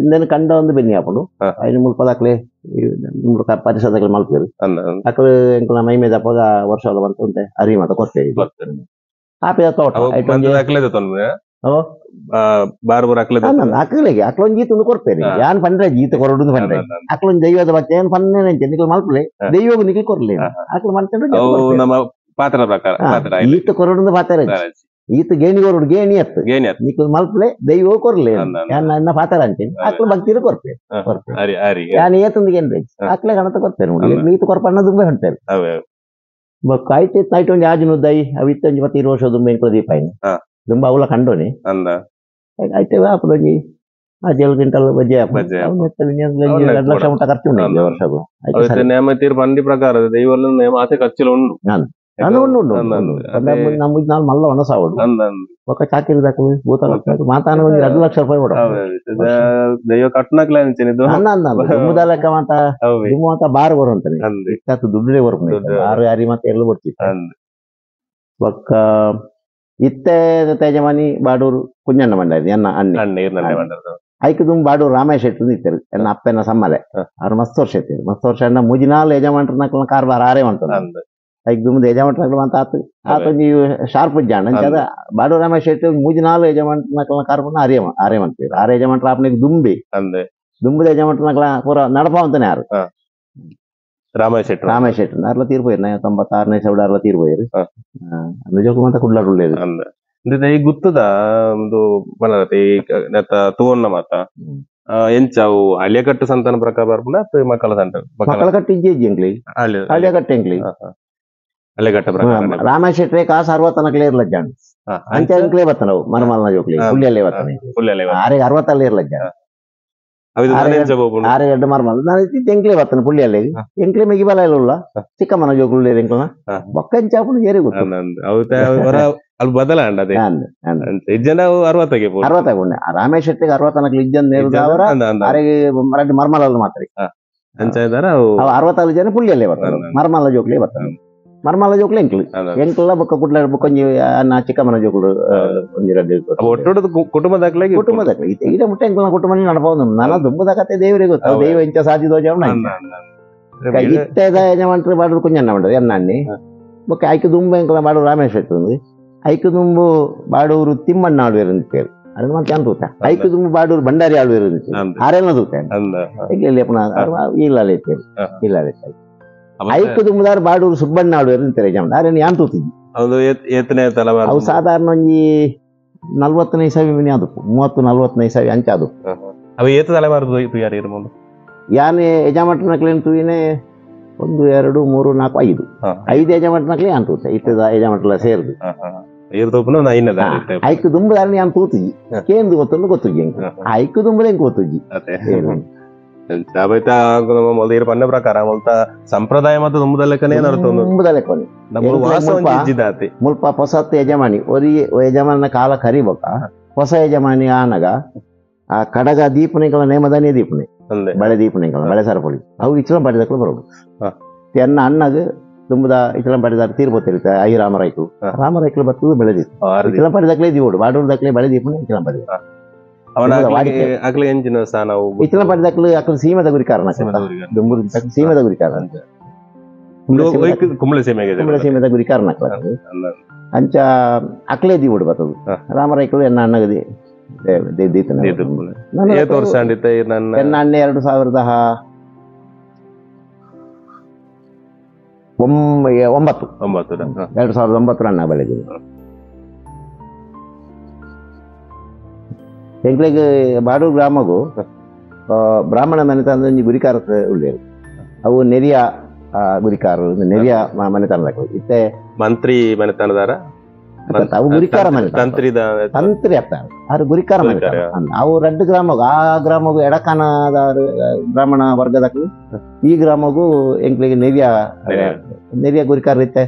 ಕಂಡ ಒಂದು ಬೆನ್ನಿ ಹಾಕೊಂಡು ಐನು ಮುಲ್ಪ ದಾಖಲೆ ಪರಿಸರದಾಖಲೆ ಮಲ್ಪೇರು ಅಕಲು ಎಂಕಲ ಮೈ ಮೇಲೆ ಅಪ್ಪಗ ವರ್ಷ ಬಂತ ಉಂಟೆ ಅರಿ ಮಾತ ಕೊಡ್ತೇವೆ ಆಪಿದ ತೋಟ ಅಕ್ಕಲಿಗೆ ಅಕ್ಲೊಂದು ಜೀತ ಒಂದು ಕೊಡ್ತೇನೆ ಯಾನ್ ಪಂಡ್ರೆ ಜೀತ ಕೊರಡು ಪಂಡ್ರೆ ಅಕ್ಲೊಂದು ದೈವದ ಬಚ್ಚ ಏನ್ ಪನ್ನೆ ನಿಖಲ್ ಮಲ್ಪಲೆ ದೈವಗೂ ನಿಖಲ್ ಕೊರ್ಲಿ ಅಕ್ಲು ಮಲ್ಕೊಂಡು ಪಾತ್ರ ಪ್ರಕಾರ ಈತ ಕೊರಡು ಪಾತ್ರ ಈತ ಗೇಣಿ ಕೊರಡು ಗೇಣಿ ಅತ್ತು ನಿಖಲ್ ಮಲ್ಪಲೆ ದೈವ ಕೊರ್ಲಿ ಯಾನ್ ಪಾತ್ರ ಅಂತೀನಿ ಅಕ್ಲು ಭಕ್ತಿರು ಕೊರ್ಪೆ ಕೊರ್ಪೆ ಯಾನ್ ಏತಂದು ಗೇನ್ ಅಕ್ಲೆ ಗಣತ ಕೊರ್ತೇನೆ ಈತ ಕೊರ್ಪಣ್ಣ ದುಂಬೆ ಹೊಂಟೇನೆ ಐಟ್ ನೈಟ್ ಒಂಜಿ ಆಜು ನುದ್ದಾಯಿ ಅವು ಇತ್ತೊಂಜಿ ಮತ್ತೆ 20 ವರ್ಷ ದುಂಬೆ ಪ್ರದೀಪ ಆಯ್ನ ದುಂಬ ಅವಲ ಕಂಡೋನಿ ಐತೆ ಆಪುಡೊಂಜಿ ಆ 7 ಕ್ವಿಂಟಲ್ ಬಜ್ಜೆ 2 ಲಕ್ಷ ಮುಟ್ಟ ಖರ್ಚು ಉಂಟು ವರ್ಷ ನೇಮ ಪ್ರಕಾರ ದೈವಲ್ಲ ಆತೆ ಖರ್ಚುಲು ಉಂಡು ಉಂಡು ಉಂಡು ನಮ್ಮ ಮಲ್ಲ ಒಣಸಾವಡು ఒక ಚಾಕಿರಿ ದಾಖಲು ಭೂತ ಮಾತಾನ ಒಂದು 2 ಲಕ್ಷ ರೂಪಾಯಿ ಕೊಡ ದೈವ ಕಟ್ಟಣಕ್ಲೆ ದುಮ್ಮದ ಲೆಕ್ಕ ಮಾತ ದುಮ್ಮು ಮಾತ ಬಾರ್ ಬರುವಂತಾನೆ ಇತ್ತಾತು ದುಡ್ಡೇ ಬರ್ಕೊಂಡು ಬಾರು ಯಾರಿ ಮತ್ತೆ ಎಲ್ಲ ಬರ್ತಿತ್ತು ಒಕ್ಕ ಇತ್ತೆ ತೇಜಮಾನಿ ಬಾಡೂರು ಕುಂಜಣ್ಣ ಮಂಡ ಎನ್ನ ಅಣ್ಣೆ ಐಕ್ ದುಮ್ ಬಾಡೂರು ರಾಮೇಶ್ ಶೆಟ್ಟಿ ಇತ್ತರು ಎನ್ನ ಅಪ್ಪನ ಸಮ್ಮಲೆ ಅವ್ರು ಮಸ್ತ್ ವರ್ಷ ಇತ್ತರು ಮಸ್ತ್ ವರ್ಷ ಅಣ್ಣ ಮುಜಿನಾಲ್ ಯಜಮಾನ್ರನ್ನ ಕಾರ್ಬಾರ್ ಆರೇ ಮಾಡ್ತಾರೆ ಐಕ್ ದುಮ್ದು ಯಜಮಾನ್ರನ್ನ ಅಂತ ಆತು ಆತ ನೀವು ಶಾರ್ಪ್ ಜಾಣ ಅಂಚದ ಬಾಡೂರು ರಾಮೇಶ್ ಶೆಟ್ಟಿ ಮುಜಿನಾಲ್ ಯಜಮಾನ್ರನ್ನ ಕಾರ್ಬಾರ್ನ ಆರೇ ಆರೇ ಮಾಡ್ತೀವಿ ಆರೇ ಯಜಮಾನ್ರ ಆಪನಿಗೆ ದುಂಬಿ ದುಂಬದ ಯಜಮಾನ್ರನ್ನ ಪೂರ ನಡಪಾವಂತಾನೆ ಯಾರು ರಾಮೇಶ್ ಶೆಟ್ಟಿ ರಾಮೇಶ್ ಶೆಟ್ಟಿ ಅರ್ಲ ತೀರ್ಪೋಯಿರು 96ನೇ ಸೌಡ ಅರ್ಲ ತೀರ್ಪೋಯಿರು ನಿಜಕ್ಕೂ ಮಾತ ಕುಡ್ಲಾಡುಳ್ಳೇದು ಈ ಗುತ್ತದ ಒಂದು ಬನರತೆ ಈ ನೆತ್ತ ತೂವನ್ನ ಮಾತ ಎಂಚವು ಅಳಿಯಕಟ್ಟು ಸಂತಾನ ಪ್ರಕಾರ ಬರ್ಪುಂಡ ಮಕ್ಕಳ ಸಂತಾನ ಮಕ್ಕಳ ಕಟ್ಟು ಇಜ್ಜಿ ಇಜ್ಜಿ ಎಂಕ್ಲಿ ಅಳಿಯಕಟ್ಟು ಎಂಕ್ಲಿ ಅಳಿಯಕಟ್ಟ ಪ್ರಕಾರ ರಾಮೇಶ್ ಶೆಟ್ಟಿ ಕಾಸು 60 ಇರ್ಲ ಜಾಣ ಅಂಚೆ ಎಂಕ್ಲೇ ಬತ್ತನವು ಮರಮಲ್ನ ಜೋಕ್ಲಿ ಪುಳ್ಳಿಯಲ್ಲೇ ಬತ್ತನೆ ಆರೆಗೆ 60 ಇರ್ಲ ಜಾಣ ಆರೆ ಎರಡು ಮರ್ಮಲ್ ನಾನು ಎಂಕ್ಲೇ ಬತ್ತನ ಪುಳ್ಳಿಯಲ್ಲಿ ಎಂಕ್ಲೆ ಮೆಗಿ ಬಲ ಇಲ್ಲ ಚಿಕ್ಕಮ್ಮನ ಜೋಕುಲು ಎಂಕ್ಲನ ಬೊಕ್ಕ ಎಂಚಾಪುಂಡು ಏರಿ ಗೊತ್ತು ಅಲ್ಲಿ ಬದಲಾಂಡ ಇಜ್ಜನ 60 60 ರಾಮೇಶ್ ಶೆಟ್ಟಿಗೆ 60 ಇಜ್ಜನ್ ನೇರುದವರ ಆರೆಗೆ ಎರಡು ಮರ್ಮಲಲ್ಲಿ ಮಾತ್ರ 60 ಜನ ಪುಳ್ಳಿಯಲ್ಲೇ ಬರ್ತಾರೆ ಮರ್ಮಲ ಜೋಕ್ಲಿ ಬರ್ತಾರೆ ಮರ್ಮಲ ಜೋಕ್ಲಿ ಎಂಕ್ಲು ಎಂಕ್ಲ ಬೊಕ್ಕ ಕುಡ್ಲ ಬೊಕ್ಕೊಂಜಿ ಅನ್ನ ಚಿಕ್ಕಮ್ಮನ ಜೋಕುಲು ಒಂಜಿ ರಡ್ಡು ಒಟ್ಟು ಕುಟುಂಬದಾಕ್ಲೆ ಕುಟುಂಬದಾಕ್ಲೆ ಈಗ ಮುಟ್ಟ ಎಂಕ್ಲ ಕುಟುಂಬ ನಡಬಹುದು ನನ್ನ ದುಂಬದ ಕತೆ ದೇವರಿಗೆ ಗೊತ್ತು ದೈವ ಇಂಚ ಸಾಧಿ ದೋಜವನ ಇತ್ತದ ಯಜಮಾನ್ರು ಬಾಡೂರು ಕುಂಜಣ್ಣ ಮಂಡ್ರಿ ಎನ್ನ ಅಣ್ಣಿ ಬೊಕ್ಕ ಐಕು ದುಂಬ ಎಂಕ್ಲ ಬಾಡೂರು ರಾಮೇಶ್ ಶೆಟ್ಟಿ ಐಕು ದುಂಬು ಬಾಡೂರು ತಿಮ್ಮಣ್ಣ ಆಳ್ವೇರು ಅಂತ పేరు ಅದನ್ನ ಮತ್ತೆ ಅಂತ ತೂತ ಐಕು ದುಂಬು ಬಾಡೂರು ಭಂಡಾರಿ ಆಳ್ವೇರು ಅಂತ ಆರೆಲ್ಲ ತೂತ ಇಲ್ಲಿ ಇಲ್ಲ ಇಲ್ಲ ಐಕು ದುಂಬುದಾರು ಬಾಡೂರು ಸುಬ್ಬಣ್ಣ ಆಳ್ವೇರು ಅಂತಾರೆ ಯಜಮಾನ ಆರೇನು ಯಾನ್ ತೂತಿದ್ವಿ ಅವು ಸಾಧಾರಣ ಒಂಜಿ 40ನೇ ಇಸವಿ ಮಿನಿ ಅದು 30-40ನೇ ಇಸವಿ ಅಂಚ ಅದು. ಅವ ಏತ ತಲೆಮಾರು ತುಯಾರಿ ಇರ್ಬೋದು? ಯಾನೆ ಯಜಮಾಟನಕ್ಲೇನು ತೂಯಿನೇ 1 2 3 4 5 5 ಯಜಮಾಟನಕ್ಲೆ ಯಾನ್ ತೂತೆ ಇತ್ತದ ಯಜಮಾಟಲ ಸೇರ್ದು. ಐಕು ದುಂಬದಾರని ಯಾನ್ ತೂತುಜಿ ಕೇಂದು ಗೊತ್ತೊಂದು ಗೊತ್ತುಜಿ ಎಂಕ್ ಐಕು ದುಂಬದ ಎಂಕ್ ಗೊತ್ತುಜಿ. ಪನ್ನ ಪ್ರಕಾರ ಮುಲ್ಪ ಸಂಪ್ರದಾಯ ಮತ್ತು ದುಂಬದ ದುಂಬದ ಮುಲ್ಪ ಹೊಸತ್ ಯಜಮಾನಿ ಒರಿ ಯಜಮಾನ ಕಾಲ ಕರಿಬೊಕ್ಕ ಹೊಸ ಯಜಮಾನಿ ಆನಗ ಆ ಕಡಗ ದೀಪನೆಗಳ ನೇಮದಾನೇ ದೀಪನೆ ಬಳೆ ದೀಪನೆಗಳ ಬಳೆ ಸರಪಳಿ ಅವು ಇಚ್ಚಲ ಪಡೆದಕ್ಕೂ ಬರೋದು. ಎನ್ನ ಅಣ್ಣಗ ತುಂಬದ ಇಚ್ಚಲ ಪಡೆದಾರ ತೀರ್ಪೋತಿರುತ್ತೆ I ರಾಮರಾಯ್ಕಲು ರಾಮರಾಯ್ಕಲು ಬರ್ತದೆ ಬೆಳೆ ದೀಪ ಇಚ್ಚಲ ಪಡೆದಕ್ಕಲೇ ದೀವೋಡು ಬಾಡೂರು ದಕ್ಕಲೆ ಬಳೆ ದೀಪನೆ ಇಚ್ಚಲ ಪಡೆದ ಇಚ್ಚಲ ಪಡೆದಕ್ಕಲು ಅಕ್ಕಲು ಸೀಮದ ಗುರಿಕಾರಣ ದುಂಬುರು ಸೀಮದ ಗುರಿಕಾರಣ ಕುಂಬಳ ಸೀಮೆದ ಗುರಿಕಾರಣ ಅಂಚ ಅಕ್ಲೇ ದೀವೋಡು ಬರ್ತದೆ ರಾಮರಾಯ್ಕಲು ಎನ್ನ ಅಣ್ಣಗದಿ ಎನ್ನ ಅಣ್ಣ 2009 2009 ಅಣ್ಣ ಬೆಳೆದಿದೆ. ಎಂಕ್ಲೆಗ್ ಬಾಡೂರು ಗ್ರಾಮಗೂ ಬ್ರಾಹ್ಮಣ ಮನೆತನದ ಒಂಜಿ ಗುರಿಕಾರ ಉಳ್ಳೇರು. ಅವು ನೆರಿಯ ಗುರಿಕಾರರು ನೆರಿಯ ಮನೆತನದ ಇತ್ತೆ ಮಂತ್ರಿ ಮನೆತನದಾರ ಅವು ಗುರಿಕಾರ ಮನೆ ತಂತ್ರಿ ಅಪ್ಪ ಆರು ಗುರಿಕಾರ ಮನೆ ಅವು ರಡ್ಡು ಗ್ರಾಮಗೂ ಆ ಗ್ರಾಮಗೂ ಎಡಕಾನದ ಬ್ರಾಹ್ಮಣ ವರ್ಗದಕ್ಕೂ ಈ ಗ್ರಾಮಗೂ ಎಂಕ್ಲಿಗೆ ನೆರಿಯ ನೆರಿಯ ಗುರಿಕಾರ ಇತ್ತೆ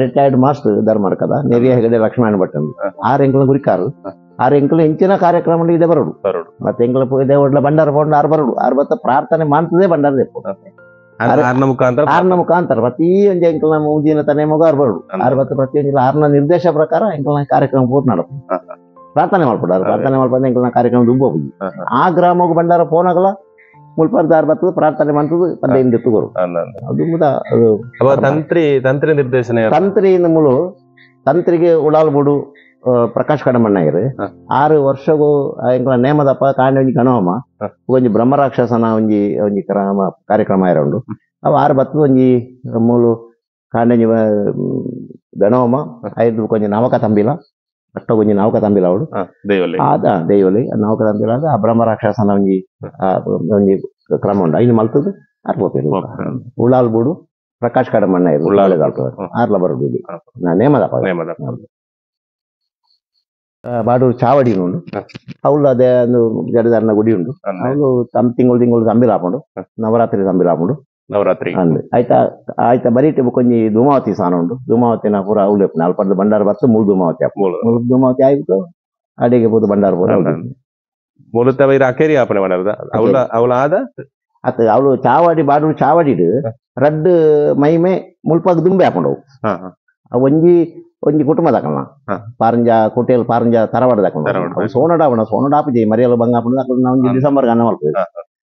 ರಿಟೈರ್ಡ್ ಮಾಸ್ಟರ್ ಧರ್ಮರ್ಕದ ನೆರಿಯ ಹೆಗಡೆ ಲಕ್ಷ್ಮಣ ಭಟ್ ಆರು ಎಂಕ್ಲ ಗುರಿಕಾರು ಆರು ಎಂಕ್ಲು ಹೆಂಚಿನ ಕಾರ್ಯಕ್ರಮ ಇದೆ ಬರೋಡು ಮತ್ತೆ ಎಂಕ್ಲ ದೇವಡ್ಲ ಭಂಡಾರ ಪೋಂಡು ಆರು ಬರೋಡು ಆರು ಬತ್ತ ಪ್ರಾರ್ಥನೆ ಮಾಡ್ತದೆ ಭಂಡಾರ ದೇಪು ಆರ್ನ ಮುಖಾಂತರ ಪ್ರತಿ ಒಂಜಿ ಎಂಕಲ್ನ ಮುಂದಿನ ತನೆ ಮಗ ಆರು ಬರೋಡು ಆರು ಬತ್ತ ಪ್ರತಿಯೊಂದು ಆರ್ನ ನಿರ್ದೇಶ ಪ್ರಕಾರ ಎಂಕಲ್ನ ಕಾರ್ಯಕ್ರಮ ಪೂರ್ಣ ನಡಪು ಪ್ರಾರ್ಥನೆ ಮಾಡ್ಕೊಡಾರು ಪ್ರಾರ್ಥನೆ ಮಾಡ್ಕೊಂಡು ಎಂಕಲ್ನ ಕಾರ್ಯಕ್ರಮ ದುಂಬೋಗಿ ಆ ಗ್ರಾಮಕ್ಕೆ ಭಂಡಾರ ಫೋನ್ ಆಗಲ್ಲ ಮುಲ್ಪರ್ದ ಆರು ಬರ್ತದೆ ಪ್ರಾರ್ಥನೆ ಮಾಡ್ತದೆ ಪದ್ಯ ಎತ್ತುಗೋರು ಅದು ತಂತ್ರಿ ತಂತ್ರಿ ನಿರ್ದೇಶನ ತಂತ್ರಿ ಮೂಲು ತಂತ್ರಿಗೆ ಉಳಾಲ್ಬುಡು ಪ್ರಕಾಶ್ ಕಡಮಣ್ಣಯ್ಯರು 6 ವರ್ಷಗೂ ಎಂಕಲ ನೇಮದಪ್ಪ ಕಾಂಡ ಒಂಜಿ ಗಣಹೋಮ ಒಂಜಿ ಬ್ರಹ್ಮರಾಕ್ಷಸನ ಒಂಜಿ ಒಂಜಿ ಕ್ರಮ ಕಾರ್ಯಕ್ರಮ ಇರೋಂಡು ಅವು 6 ಬತ್ತು ಒಂಜಿ ಮೂಲು ಕಾಂಡಂಜಿ ಗಣಹೋಮ ಐದು ಕೊಂಚ ನವಕ ತಂಬಿಲ ಅಟ್ಟ ಒಂಜಿ ನವಕ ತಂಬಿಲ ಅವಳು ಆದ ದೈವಲಿ ನವಕ ತಂಬಿಲ ಆದ ಆ ಬ್ರಹ್ಮರಾಕ್ಷಸನ ಒಂಜಿ ಒಂಜಿ ಕ್ರಮ ಉಂಡು ಐದು ಮಲ್ತದ್ದು ಆರು ಪೋಪೇರು ಉಳಾಲ್ ಬೂಡು ಪ್ರಕಾಶ್ ಕಡಮಣ್ಣಯ್ಯರು ಉಳ್ಳಾಲ್ ಆರ್ಲ ಬರೋದು ನೇಮದಪ್ಪ ಬಾಡೂರು ಚಾವಡಿ ಉಂಡು ಅವಳು ಅದೇ ಒಂದು ಜಡದಾರನ ಗುಡಿ ಉಂಡು ಅವಳು ತಮ್ಮ ತಿಂಗಳು ತಿಂಗಳು ತಂಬಿಲ ಹಾಕೊಂಡು ನವರಾತ್ರಿ ತಂಬಿಲ ಹಾಕೊಂಡು ನವರಾತ್ರಿ ಅಂದ್ ಆಯ್ತಾ ಆಯ್ತಾ ಬರೀಟೆ ಕೊಂಜಿ ಧೂಮಾವತಿ ಸಾನ ಉಂಡು ಧೂಮಾವತಿನ ಪೂರ ಅವಳು ಅಲ್ಪದ ಭಂಡಾರ ಬತ್ತು ಮೂರು ಧೂಮಾವತಿ ಮೂರು ಧೂಮಾವತಿ ಆಯ್ತು ಅಡಿಗೆ ಬೋದು ಭಂಡಾರ ಬೋದು ಮೂಲತಃ ಅಕೇರಿ ಆಪಣೆ ಮಾಡಾರದ ಅವಳ ಅವಳ ಆದ ಅತ್ತ ಅವಳು ಚಾವಡಿ ಬಾಡೂರು ಚಾವಡಿಡು ರಡ್ಡು ಮೈಮೆ ಮುಲ್ಪಾಗ ದುಂಬೆ ಹಾಕೊಂಡು ಒಂಜಿ ಒಂಜಿ ಕುಟುಂಬ ದಾಕಣ ಪಾರಂಜ ಕೋಟೆಲ್ ಪಾರಂಜ ತರವಾಡ ದಾಕಣ ಸೋನಡ ಅವಣ ಸೋನಡ ಆಪುಜಿ ಮರಿಯಲ ಬಂಗ ಆಪುಂಡು ಅಕಲ್ನ ಒಂಜಿ ಡಿಸೆಂಬರ್ ಅನ್ನ ಮಲ್ಪುದು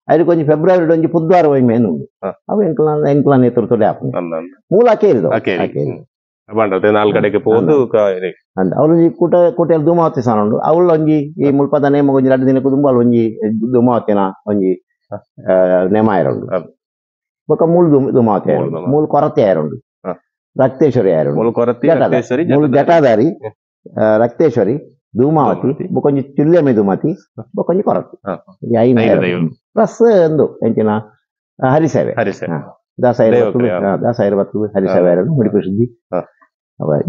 ಐದಕ್ಕೆ ಒಂಜಿ ಫೆಬ್ರವರಿ ಒಂಜಿ ಪುದ್ವಾರ ಒಯ್ಮೆ ಉಂಡು ಅವು ಎಂಕ್ಲ ಎಂಕ್ಲ ನೇತೃತ್ವದ ಆಪುಂಡು ಮೂಲ ಅಕೇರಿದು ನಾಲ್ಕಡೆಗೆ ಪೋದು ಅಂದ್ ಅವಳು ಕೂಟ ಕೋಟೆಲ್ ಧೂಮಾವತಿ ಸಾನ ಉಂಡು ಅವಳು ಒಂಜಿ ಈ ಮುಲ್ಪದ ನೇಮ ಒಂಜಿ 2 ದಿನಕ್ಕೆ ದುಂಬ ಒಂಜಿ ಧೂಮಾವತಿನ ಒಂಜಿ ನೇಮ ಆಯಿರುಂಡು ಬೊಕ್ಕ ಮೂಲ ಧೂಮಾವತಿ ಮೂಲ ಕೊರತೆ ಆಯಿರುಂಡು ರಕ್ತೇಶ್ವರಿ ಯಾರು ಮೂಲ ಜಟಾಧಾರಿ ರಕ್ತೇಶ್ವರಿ ಧೂಮಾವತಿ ಬೊಕೊಂಜಿ ಚುಲ್ಯಮೆ ಧೂಮಾವತಿ ಬೊಕೊಂಜಿ ಕೊರತಿ ಪ್ಲಸ್ ಒಂದು ಎಂಚಿನ ಹರಿಸೇವೆ ದಾಸಾಯರ ಬರ್ತದೆ ಹರಿಸೇವೆ ಮುಡಿಪು ಶುದ್ಧಿ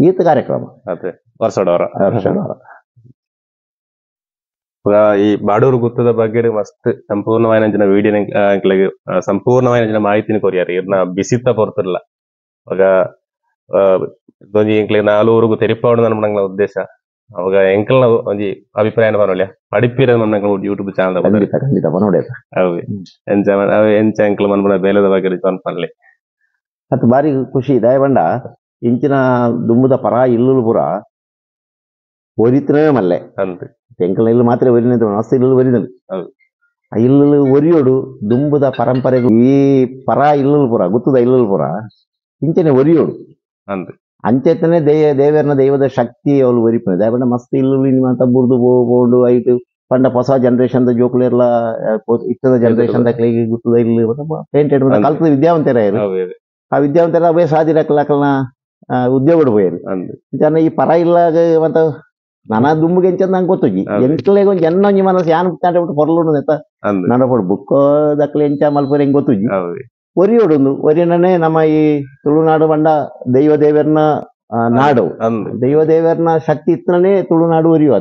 ಈತ ಕಾರ್ಯಕ್ರಮ ವರ್ಷಡವರ ಈ ಬಾಡೂರು ಗುತ್ತದ ಬಗ್ಗೆ ಮಸ್ತ್ ಸಂಪೂರ್ಣವಾದ ವಿಡಿಯೋ ಸಂಪೂರ್ಣವಾದ ಮಾಹಿತಿನ ಕೊರಿಯಾರ ಇರ್ನ ಬಿಸಿತ್ತ ಪೊರ್ತಲ್ಲ ಅವಾಗ ಒಂಜಿ ಎಂಕ್ಲೆಗ್ ನಾಲೂರುಗು ತೆರಿಪಾವಡು ನಮ್ಮಂಗ್ಲ ಉದ್ದೇಶ ಅವಾಗ ಎಂಕಲ್ನ ಒಂಜಿ ಅಭಿಪ್ರಾಯ ಪನೊಲ್ಯ ಪಡಿಪಿರ ನಮ್ಮ ಯೂಟ್ಯೂಬ್ ಚಾನಲ್ ಖಂಡಿತ ಪನೊಡೆ ಅವೆ ಎಂಚ ಅವೆ ಎಂಚ ಎಂಕಲ್ ಮನ್ಪುನ ಬೇಲೆದ ಬಗ್ಗೆ ಪನ್ಪನ್ಲೆ ಅತ್ ಬಾರಿ ಖುಷಿ ದಯಬಂಡ ಇಂಚಿನ ದುಂಬುದ ಪರ ಇಲ್ಲುಲು ಪೂರ ಒರಿತನೇ ಮಲ್ಲೆ ಅಂದ್ ಎಂಕಲ್ನ ಇಲ್ಲು ಮಾತ್ರ ಒರಿನ ಮಸ್ತ್ ಇಲ್ಲುಲು ಒರಿದನು ಇಲ್ಲುಲು ಒರಿಯೋಡು ದುಂಬುದ ಪರಂಪರೆಗೂ ಈ ಪರ ಇಲ್ಲುಲು ಪೂರ ಗುತ್ತದ ಇಲ್ಲುಲು ಪೂರ ಇಂಚನೆ ಒರಿಯೋಡು ಅಂದ್ ಅಂಚೆತನೆ ದೇವರನ ದೈವದ ಶಕ್ತಿ ಅವಳು ಒರಿಪುನ ದಯಬಂಡ ಮಸ್ತ್ ಇಲ್ಲುಲು ಅಂತ ಬುರ್ದು ಬೋಡು ಐಟು ಪಂಡ ಹೊಸ ಜನರೇಷನ್ the ಜೋಕುಲೆರ್ಲ ಇತ್ತದ generation the ಗುತ್ತದ ಇಲ್ಲು ಪೇಂಟೆಡ್ ಕಲ್ತದ ವಿದ್ಯಾವಂತರ ಆ ವಿದ್ಯಾವಂತರ ಅವೇ ಸಾಧಿರಕಲಕಲ್ನ ಉದ್ಯೋಗ ಪೋಯರು ಜನ ಈ ಪರ ಇಲ್ಲಾಗ ಮತ್ತ ನನ ದುಂಬುಗೆ ಎಂಚ ನಂಗೆ ಗೊತ್ತುಜಿ ಎಂಕ್ಲೆಗ್ ಒಂಜಿ ಎನ್ನೊಂಜಿ ಮನಸ್ಸು ಯಾನ್ ಬಿಟ್ಟು ಪೊರ್ಲುಂಡು ನೆತ್ತ ನಡಪಡು ಬುಕ್ಕೋ ದಕ್ಲೆ ಎಂಚ ಮಲ್ಪುರೆ ಎಂಕ್ ಗೊತ್ತುಜಿ ಒರಿಯೊಡುಂದು ಒರಿಯನೇ ನಮ್ಮ ಈ ತುಳುನಾಡು ಬಂಡ ದೈವ ದೇವರ್ನ ನಾಡು ದೈವ ದೇವರ್ನ ಶಕ್ತಿ ಇತ್ತನೇ ತುಳುನಾಡು ಒರಿಯುವ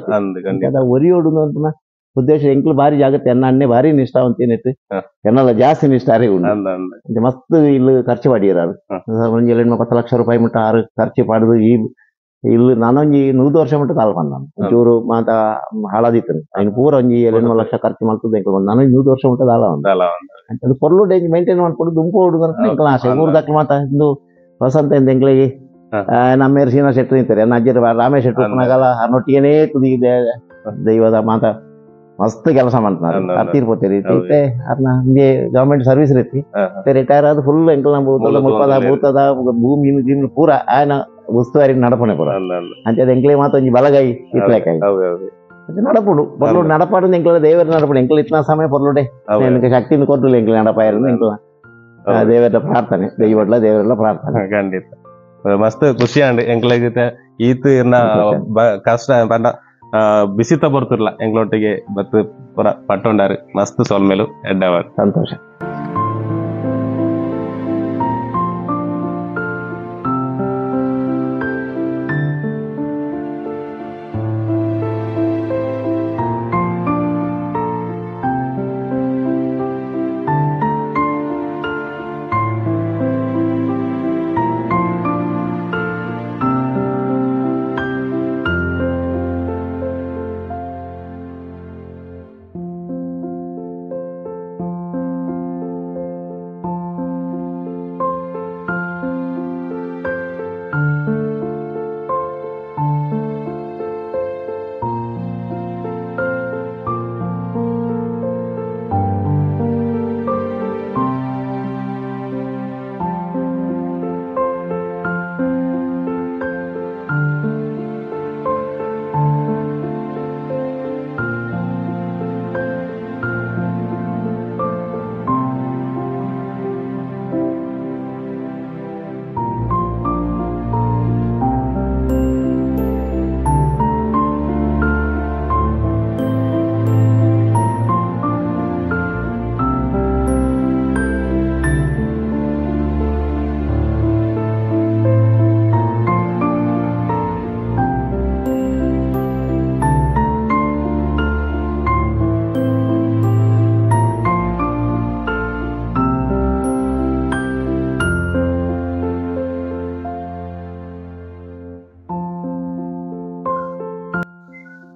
ಒರಿಯೋಡು ಅಂತ ಉದ್ದೇಶ ಎಂಕ್ಲು ಬಾರಿ ಜಾಗತ್ತೆ ಎನ್ನ ಅಣ್ಣೆ ಬಾರಿ ನಿಷ್ಠಾವಂತ ಏನಿತ್ತು ಎನ್ನೆಲ್ಲ ಜಾಸ್ತಿ ನಿಷ್ಠಾರೇ ಉಂಟು ಮಸ್ತ್ ಇಲ್ಲಿ ಖರ್ಚು ಮಾಡಿರಾರು ಒಂಜಿ 8 ಲಕ್ಷ ರೂಪಾಯಿ ಮುಟ್ಟ ಆರು ಖರ್ಚು ಪಾಡುದು ಈ ಇಲ್ಲಿ ನಾನೊಂಜಿ 100 ವರ್ಷ ಮುಟ್ಟ ತಾಳ್ಪಂದ ಒಂಚೂರು ಮಾತ ಹಾಳಾದಿತ್ತು ಐನು ಪೂರ ಒಂಜಿ 8 ಲಕ್ಷ ಖರ್ಚು ಮಾಡ್ತದೆ ಎಂಕ್ಲು ನಾನೊಂಜಿ 100 ವರ್ಷ ಮುಟ್ಟ ದಾಳ ಉಂಟು ಅದು ಪೊರ್ಲು ಮೇಂಟೈನ್ ಮಾಡ್ಕೊಂಡು ದುಂಪು ಹುಡುಗ ಎಂಕ್ಲ ಆಸೆ ಊರು ದಕ್ಲು ಮಾತ ಇಂದು ವಸಂತ ಎಂದ ಎಂಕ್ಲಿಗೆ ನಮ್ಮ ಸೀನಾ ಶೆಟ್ರು ನಿಂತಾರೆ ನನ್ನ ಅಜ್ಜಿ ರಾಮೇಶ್ ಶೆಟ್ರು ಉಪ್ಪನಾಗಲ ಅರ್ನೊಟ್ಟಿಗೆನೇ ತುದಿಗಿದೆ ದೈವದ ಮಾತ ಮಸ್ತ್ ಕೆಲಸ ಮಾಡ್ತಾರೆ ತೀರ್ಪೋತೀರಿ ಇತ್ತೆ ಅರ್ನ ನಿಮಗೆ ಗವರ್ಮೆಂಟ್ ಸರ್ವಿಸ್ ರೀತಿ ರಿಟೈರ್ ಆದ ಫುಲ್ ಎಂಕಲ್ ನಮ್ಮ ಭೂತದ ಮುಲ್ಪದ ಭೂತದ ಭೂಮಿ ಗಿಮ್ ಪೂರ ಆಯನ ಉಸ್ತುವಾರಿ ನಡಪಣೆ ಪೂರ ಅಂಚೆ ಎಂಕ್ಲೆ ಮಾತ ಒಂಜಿ ಬಲಗೈ ಇತ್ಲೇಕಾಯಿ ನಡಪುಡು ಪೊರ್ಲು ನಡಪಾಡು ಎಂಕ್ಲ ದೇವರ ನಡಪುಡು ಎಂಕ್ಲ ಇತ್ನ ಸಮಯ ಪೊರ್ಲುಡೆ എനിക്ക് ಶಕ್ತಿನ ಕೊಟ್ಟು ಎಂಕ್ಲ ನಡಪಾಯಿರು ಎಂಕ್ಲ ದೇವರ ಪ್ರಾರ್ಥನೆ ದೈವಡ್ಲ ದೇವರೆಲ್ಲ ಪ್ರಾರ್ಥನೆ ಖಂಡಿತ ಮಸ್ತ್ ಖುಷಿ ಅಂಡ್ ಎಂಕ್ಲೆಗ್ ಈತ್ ಇರ್ನ ಕಷ್ಟ ಪಂಡ ಬಿಸಿತ ಬರ್ತುರ್ಲ ಎಂಗ್ಲೊಟ್ಟಿಗೆ ಬತ್ತು ಪುರ ಪಟ್ಟೊಂಡಾರು ಮಸ್ತ್ ಸೊಲ್ಮೇಲು ಎಡ್ಡವರ್ ಸಂತೋಷ.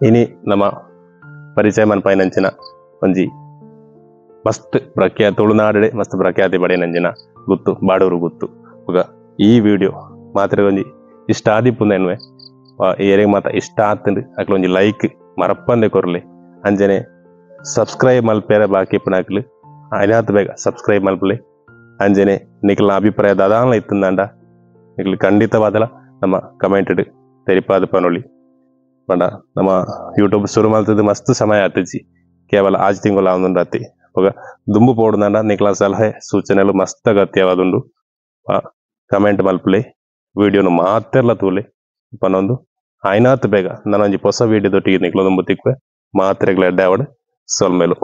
ಇನಿ ನಮ್ಮ ಪರಿಚಯ ಮನ್ಪಾಯಿನಂಚಿನ ಒಂಜಿ ಮಸ್ತ್ ಪ್ರಖ್ಯಾತ ತುಳುನಾಡೆ ಮಸ್ತ್ ಪ್ರಖ್ಯಾತಿ ಪಡೆಯನಂಚಿನ ಗುತ್ತು ಬಾಡೂರು ಗುತ್ತು. ఒక ಈ ವಿಡಿಯೋ ಮಾತ್ರ ಒಂಜಿ ಇಷ್ಟ ಆದಿಪ್ಪುಂದೆನ್ವೆ ಏರೆಗ್ ಮಾತ ಇಷ್ಟ ಆತಂಡು ಅಕ್ಲ ಒಂಜಿ ಲೈಕ್ ಮರಪ್ಪಂದೆ ಕೊರ್ಲೆ ಅಂಜನೆ ಸಬ್ಸ್ಕ್ರೈಬ್ ಮಲ್ಪೇರ ಬಾಕಿ ಪುನಾಕ್ಲು ಐನಾತ್ ಬೇಗ ಸಬ್ಸ್ಕ್ರೈಬ್ ಮಲ್ಪಲೆ ಅಂಜನೆ ನಿಕ್ಲ ಅಭಿಪ್ರಾಯ ದಾದಾನ್ಲ ಇತ್ತಂದಾಂಡ ನಿಕ್ಲು ಖಂಡಿತವಾದಲ ನಮ್ಮ ಕಮೆಂಟ್ ತೆರಿಪಾದ ಪನೊಳಿ. ಪಂಡ ನಮ್ಮ ಯೂಟ್ಯೂಬ್ ಶುರು ಮಲ್ತದ್ದು ಮಸ್ತ್ ಸಮಯ ಆತಿಜಿ ಕೇವಲ ಆಜ್ ತಿಂಗಳ ಒಂದೊಂದು ರಾತಿ ఒక ದುಂಬು ಪೋಡುದಾಂಡ ನಿಕ್ಲ ಸಲಹೆ ಸೂಚನೆಲು ಮಸ್ತ್ ಅಗತ್ಯವಾದುಂಡು. ಕಮೆಂಟ್ ಮಲ್ಪಲೆ ವಿಡಿಯೋನು ಮಾತೆರ್ಲ ತೂಲೆ ಪನೊಂದು ಆಯ್ನಾತ್ ಬೇಗ ನಾನೊಂಜಿ ಹೊಸ ವಿಡಿಯೋ ದೊಟ್ಟಿಗೆ ನಿಕ್ಲ ದುಂಬು ತಿಕ್ವೆ ಮಾತ್ರೆಗಳ ಎಡ್ಡೆ ಆವಡ್ ಸೊಲ್ಮೇಲು.